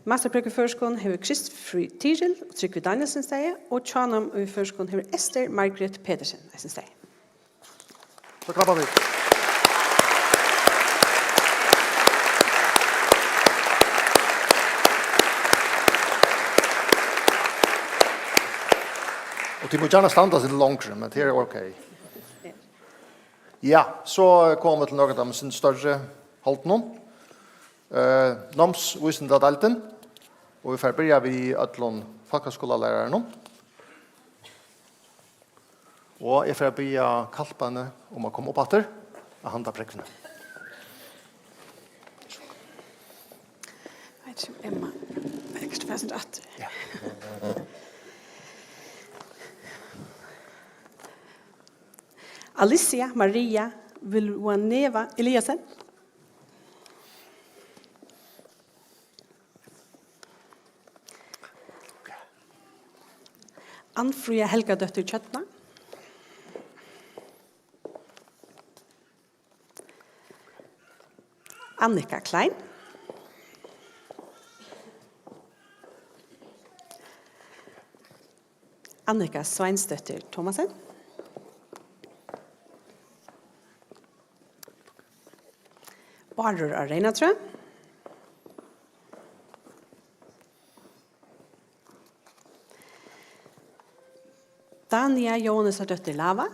Masterprógv í føroyskum hevur Kristfríð Tyril og Trygvi Danielsen staðið, og hjánám í føroyskum hevur Esther Margret Petersen eisini staðið. So klappa vit. Og tit mugu gjarna standa seg longri, men tað er ok. Ja, so koma vit til nøkur av teimum størri holdunum. Eh, námsvísindadeildin, og vit fara at byrja við øllum fólkaskúlalærarunum. Og eg fari at biðja Kalkbeini um at koma upp aftur at handa prógvini. Veit ikki um Emma, eg skal fara aftur. Ja. Alicia Maria Villanueva Eliasen. Anfríða Helgadóttir Kjøtna. Annika Klein. Annika Sveinsdóttir Thomassen. Bárður á Reynatrøð. Dania Jóhannesardóttir Lava.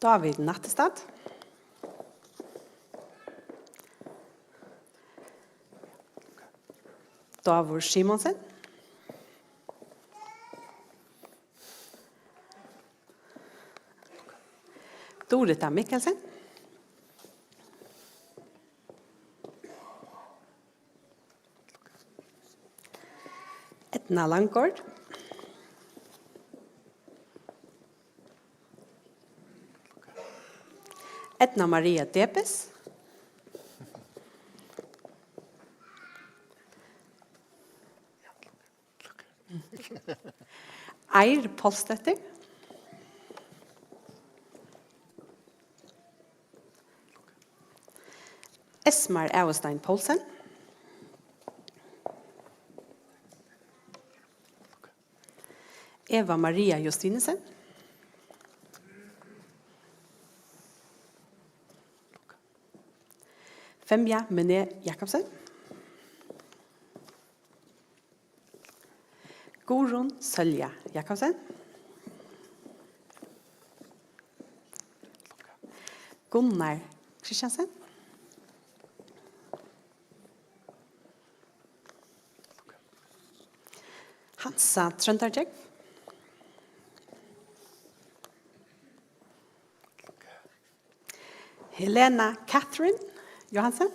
David Nattestad. Davur Simonsen. Durita Mikkelsen. Edna Langgaard. Edna Maria Debes. Eir Pálsdóttir. Esmar Aðalstein Poulsen. Eva Maria Justinussen. Femja Mene Jakobsen. Guðrun Sólja Jakobsen. Gunnar Christiansen. Hansa Tróndargjógv. Helena Catherine Johansen.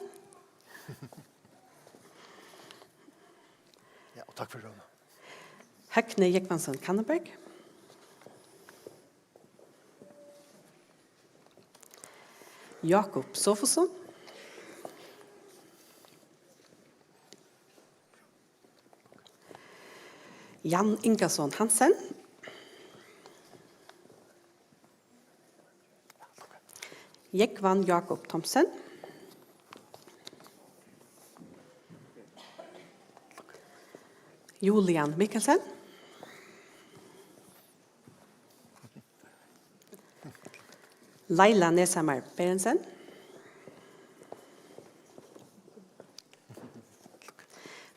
Ja, og takk fyri røðuna. Høgni Jógvansson Kanneberg. Jakob Sofusson. Jan Ingason Hansen. Jógvan Jakob Thomsen. Julian Mikkelsen. Laila Neshamar Berentsen.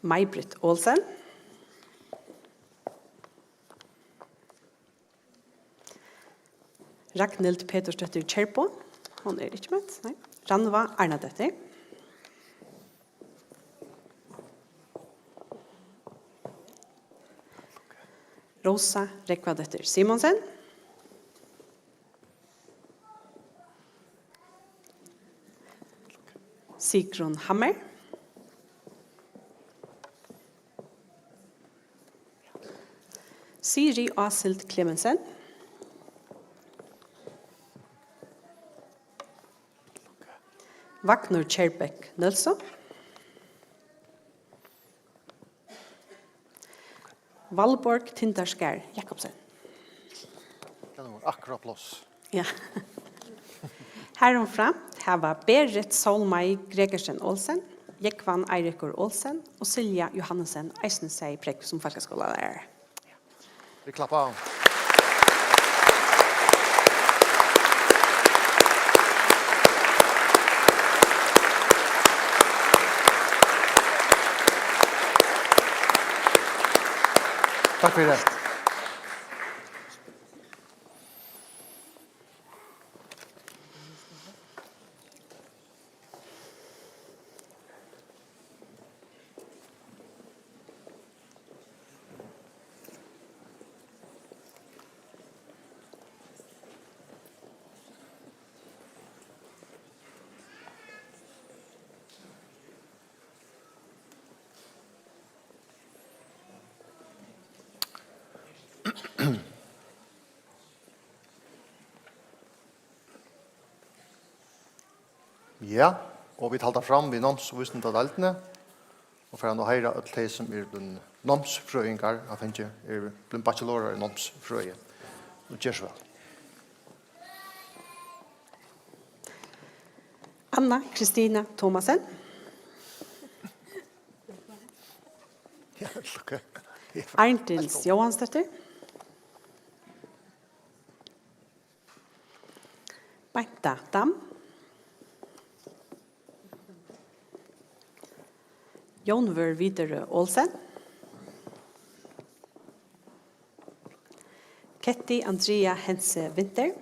Maj-Britt Olsen. Ragnhild Petursdóttir Kjærbo. Hon er ikki møtt, nei. Rannvá Arnadóttir. Rósa Rógvadóttir Simonsen. Sigrun Hammer. Siri Ásild Clemensen. Vagnur Kjærbeck Nilsson. Valborg Tindarskarð Jakobsen. Tað er nú akkurát pláss. Ja. Harumframt hava Berit Sólmey Gregersen Olsen, Jógvan Eirikur Olsen og Silja Johannesen eisini sæð prógv sum fólkaskúlalærari. Vit klappa. Takk fyri. Ja, og vit halda fram við náms- og vísindadeildini, og fara nú at heiðra øll tey, sum eru blivnir námsfrøðingar, at fingið eru blivnir bachelorar í námsfrøði. Og ger so væl. Anna Kristina Thomassen. Ja, okay. Arndils Jóhansdóttir. Beinta Dam. Jónvør Widerøe Olsen. Ketty Andrea Hense Winther.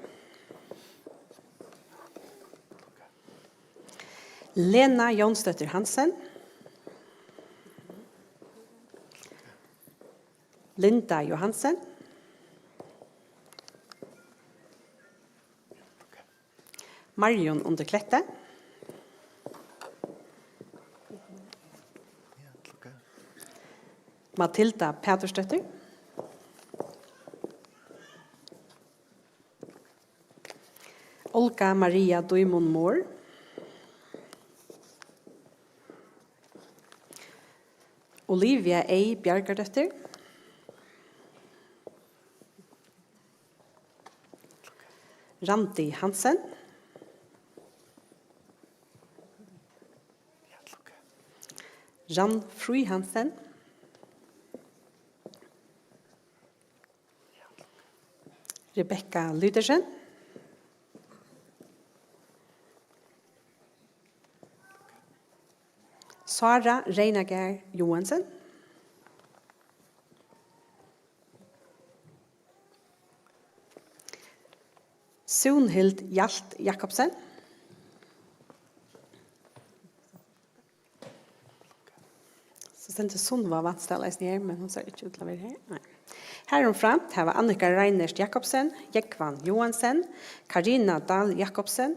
Lena Jónsdóttir Hansen. Linda Johansen. Marjun undir Kletti. Matilda Patursdóttir. Olga Maria Dímun Mohr. Olivia Ey Bjarkadóttir. Randi Hansen. Rand Fríð Hansen. Rebekka Lydersen. Sára Reynagarð Joensen. Súnhild Hjalt Jakobsen. So stendur Sunniva Vatnsdal eisini her, men hon sær ikki út til at vera her. Nei. Harumframt hava Annika Reinert Jakobsen, Jógvan Johansen, Karina Dahl Jakobsen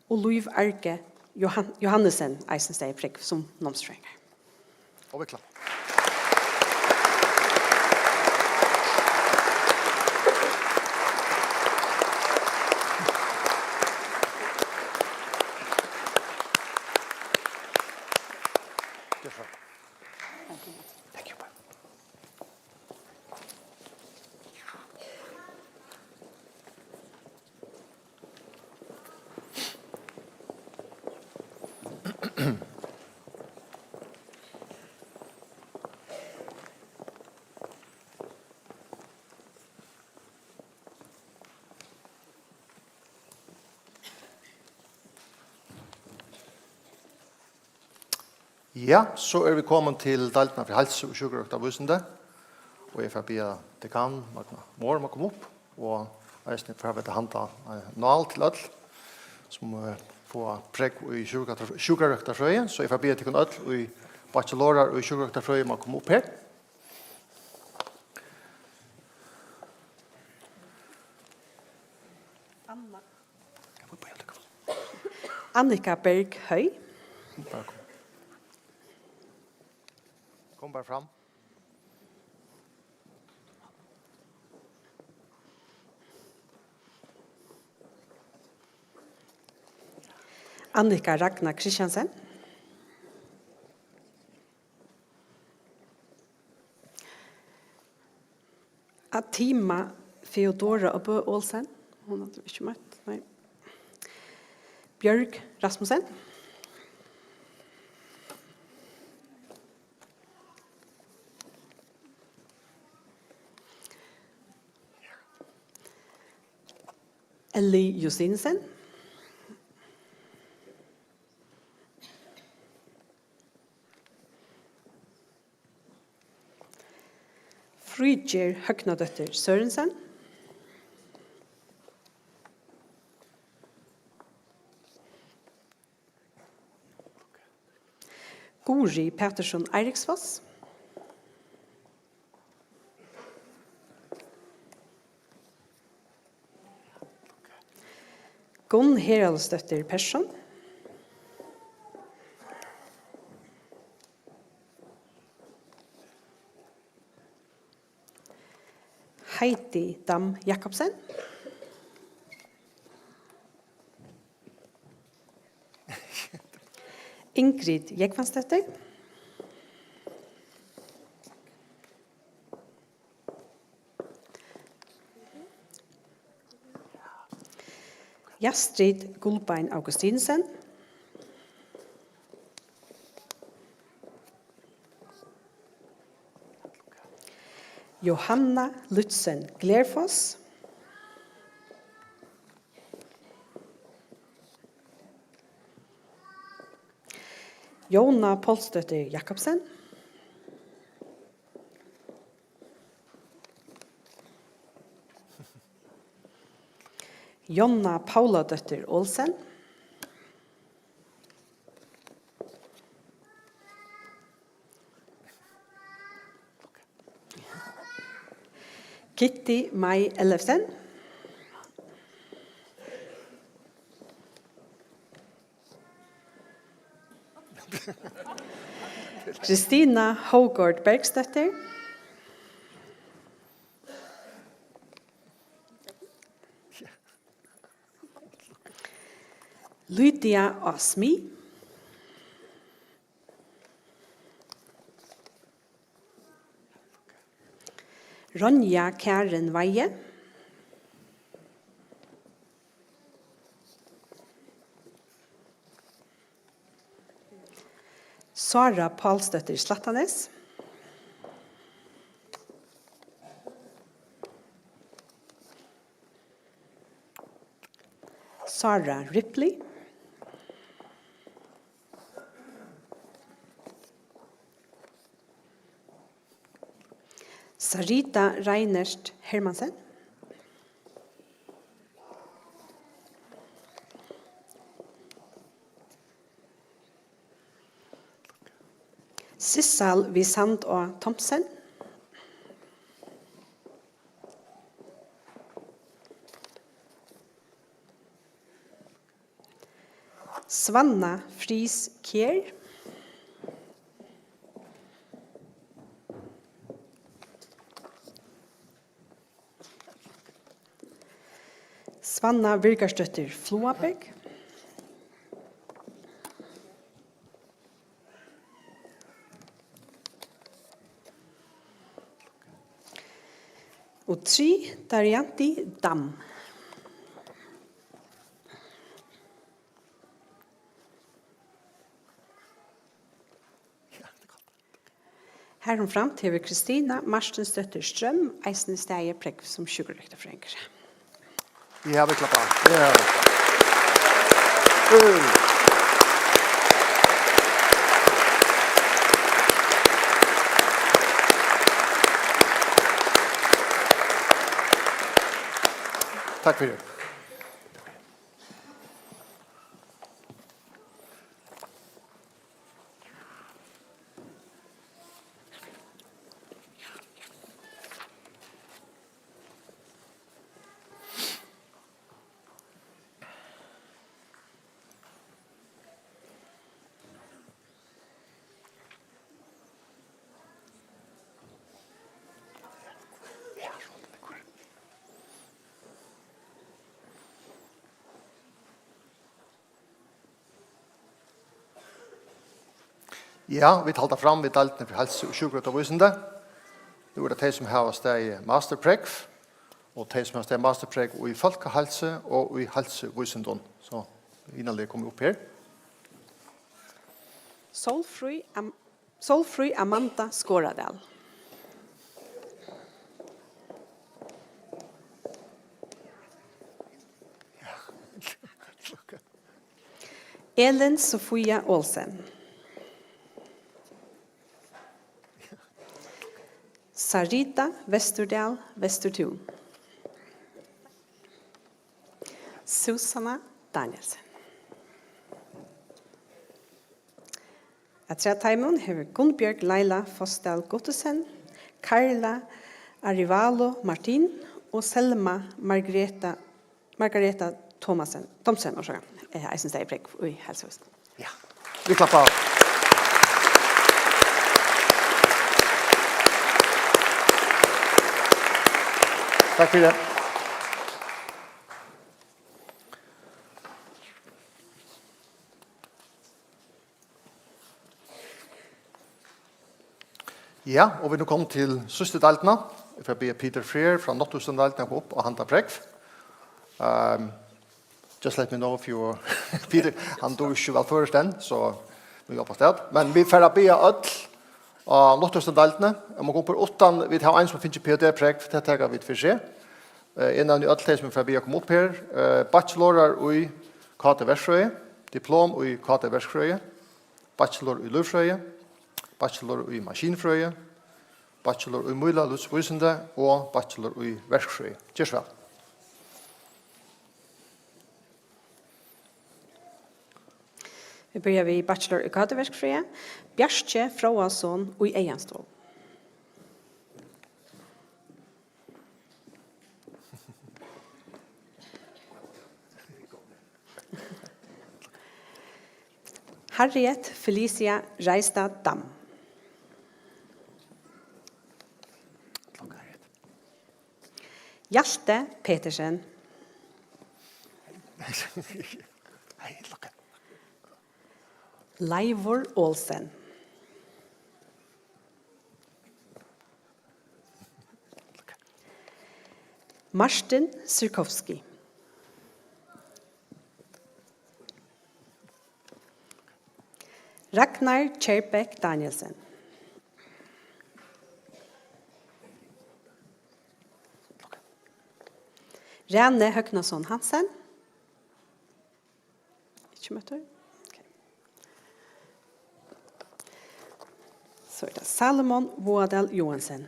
og Lív Arge Johan-, Johannesen eisini staðið prógv sum námsfrøðingar. Og vit klappa. Thank you. Ja, so eru vit komin til deildina fyri heilsu og sjúkrarøktarvísindi, og eg fari at biðja dekan Magna Mohr um at koma upp, og eisini fara vit at handa, eh, nál til øll, sum, eh, fáa prógv í sjúkrarøktar-, sjúkrarøktarfrøði, so eg fari at biðja tykkum øll í bachelorar í sjúkrarøktarfrøði um at koma upp her. Anna. Annika Berg Høy. Bara kom. Kom bara fram. Annika Ragna Christiansen. Atima Feodora og Bø Olsen. Hon er ikki møtt, nei. Bjørg Rasmussen. Ellie Justinussen. Fríðgerð Høgnadóttir Sørensen. Guðrið Patursson Eiríksfoss. Gunn Heraldsdóttir Persson. Heidi Dam Jakobsen. Ingrid Jógvansdóttir. Jastrid Gullbein Augustinsen. Johanna Lützen Glerfoss. Jóna Pálsdóttir Jakobsen. Jonna Pauladóttir Olsen. Kitty Mai Ellefsen. Kristina Hovgaard Bergsdóttir. Lydia Asmi. Ronja Karen Weihe. Sára Pálsdóttir Slættanes. Sára Ripley. Sarita Reinert Hermansen. Sissal við Sandá Thomsen. Svanna Friis Kjær. Svanna Birgersdóttir Fluaberg. Og Tri Daryanti Dam. Harumframt hevur Kristina Martinsdóttir Strøm eisini staðið prógv sum sjúkrarøktarfrøðingur. Vit hava klappað. Ja. Takk fyri. Ja, vit halda fram við deildini fyri heilsu og sjúkrarøktarvísindi. Nú er tað tey, sum hava staðið masterprógv, og tey, sum hava staðið masterprógv í fólkaheilsu og í heilsuvísindum. So, vinarliga komið upp her. Sólfríð Am-, Sólfríð Amanda Skoradal. Elin Sofía Olsen. Sarita Westerdal Westertún. Susanna Danielsen. Afturat teimum hevur Gunnbjørg Laila Fossdal Guttesen, Karla Arivalo Martin og Selma Margreta, Margareta Thomasen, Thomsen, orsaka, eh, eisini staðið prógv í heilsuvísindum. Ja, vit klappa. Takk fyri tað. Ja, og vit eru nú komin til síðstu deildina. Eg fari at biðja Peter Freer frá Náttúruvísindadeildini at koma upp og halda prógv. Um, just let me know if you Peter, hann dugir ikki væl føroyskt enn, so vit hjálpast at. Men vit fara at biðja øll á Náttúruvísindadeildini, um at koma upp her uttan, vit hava ein, sum hevur fingið P H D-prógv, tað taka vit fyri seg. Eh, eg nevni øll tey, sum eg fari at biðja koma upp her. Eh, bachelorar í K T-verkfrøði, diplom í K T-verkfrøði, bachelor í lívfrøði, bachelor í maskinfrøði, bachelor í miðlálívsvísindi og bachelor í verkfrøði. Ger so væl. Vit byrja við bachelor í K T-verkfrøði. Bjarki Fróðason í Eyðastovu. Harriet Felicia Reistad Dam. Hjalti Petersen. Leivur Olsen. Martin Sirkovski. Ragnar Kjærbeck Danielsen. Rani Høgnason Hansen. Ikki møttur. Ok. So er tað Salomon Vágadal Johansen.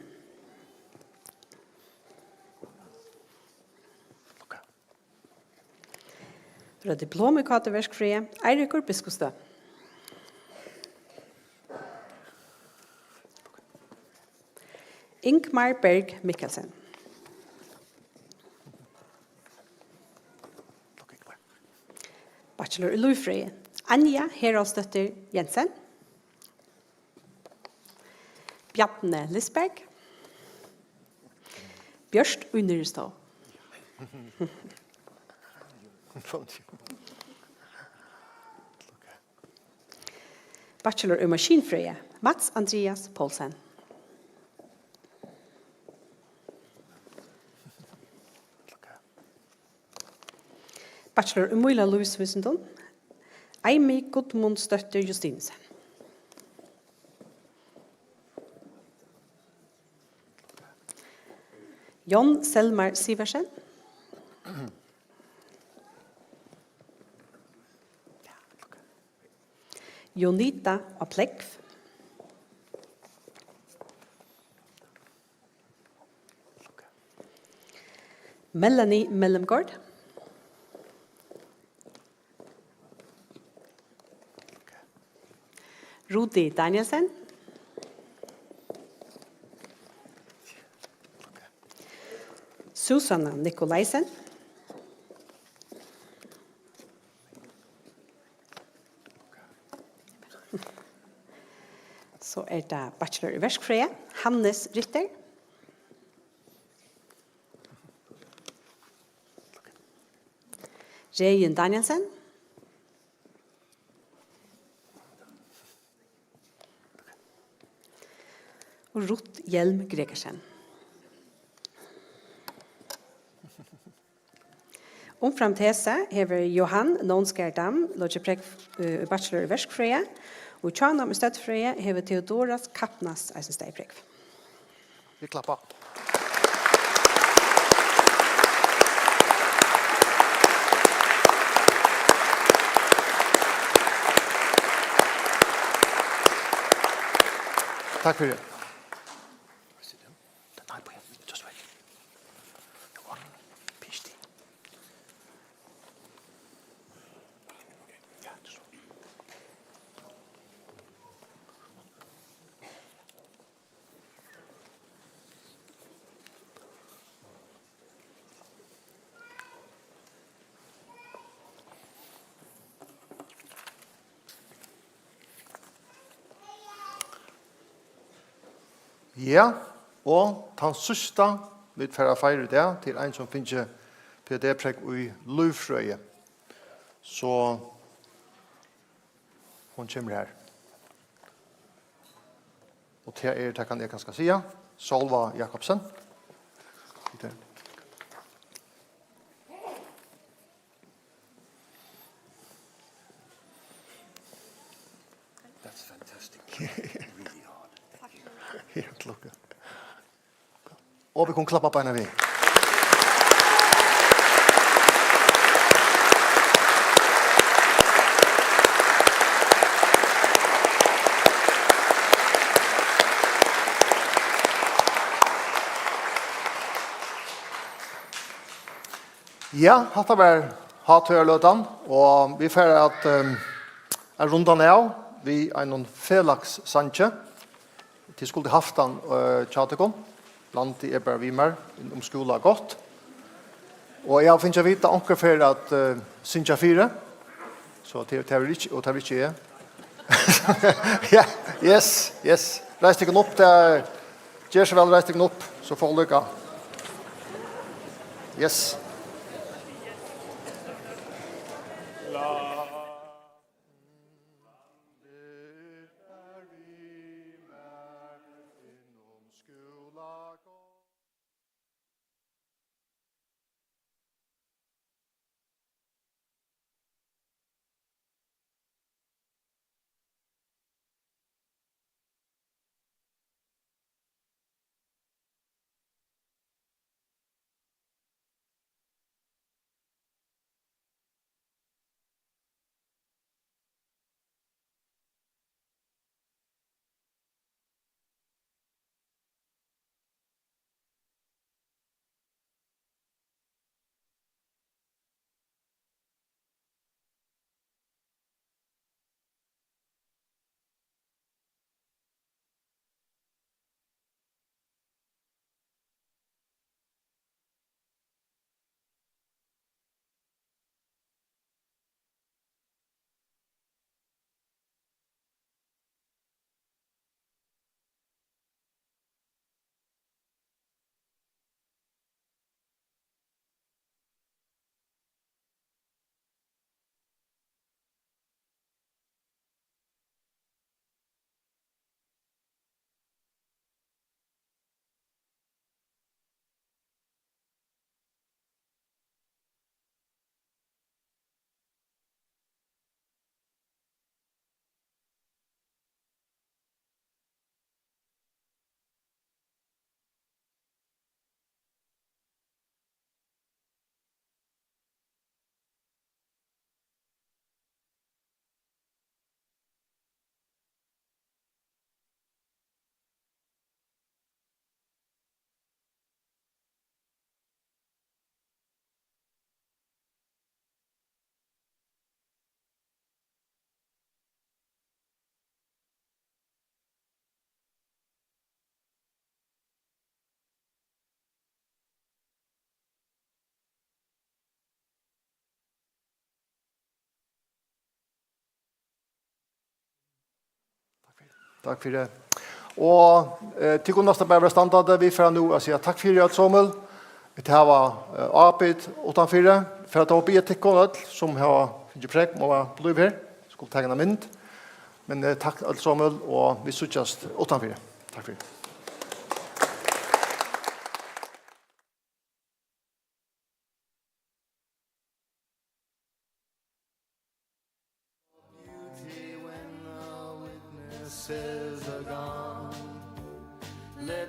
Frá diplom í K T-verkfrøði, Eirikur Biskupstøð. Ingmar Berg Mikkelsen. Bachelor í lívfrøði, Anja Heraldsdóttir Jensen. Bjarni Lisberg. Bjørt í Nyrðrastøð. Bachelor í maskinfrøði, Mats Andreas Poulsen. Bachelor í miðlálívsvísindum, Amy Gudmundsdóttir Justinussen. John Selmar Sivertsen. Jonita á Plógv. Melanie Mellemgaard. Rudi Danielsen. Susanna Nikolaisen. So er tað bachelor í verkfrøði, Hannes Ritter. Regin Danielsen. Og Ruth Hjelm Gregersen. Umframt hesi hevur Johan Nounskær Dam lokið prógv, eh, í bachelor í verkfrøði, og í hjúnanum í støddfrøði hevur Theodoras Kapnas eisini staðið prógv. Vit klappa. Takk fyri. Sit down. No, no, just wait. P H D. Yeah, just wait. Ja, og tann síðsta, vit fara at feira í dag, til ein, sum fingið P H D-prógv í lívfrøði. So hon kemur her. Og tað er, tað kann eg kanska siga, Sálvá Jakobsen. That's fantastic. Really hard. Helt lukka. Og vit kunnu klappa beinanvegin. Ja, hatta var hátíðarløtan, og vit fara at, ehm, at runda av við einum felagssangi. Tit skuldu havt hann, eh, hjá tykkum. Landið er bara við mær, um skúla gott. Og eg havi fingið at vita, onkur fer at, eh, syngja fyri. So tað, tað verður ikki, og tað verður ikki eg. Ja, yes, yes. Reis tykkum upp, tað er, ger so væl, reis tykkum upp, so fáa líka. Yes. Takk fyri. Takk fyri. Og, eh, tit kunnu næstan bara vera standandi. Vit fara nú at siga takk fyri, øll somul. Vit hava, eh, ábyrgd uttanfyri. Fara at biðja tykkum øll, sum hava fingið prógv, um at blíva her. Skulu taka eina mynd. Men, eh, takk øll somul, og vit síggjast uttanfyri. Takk fyri. Says are gone. Let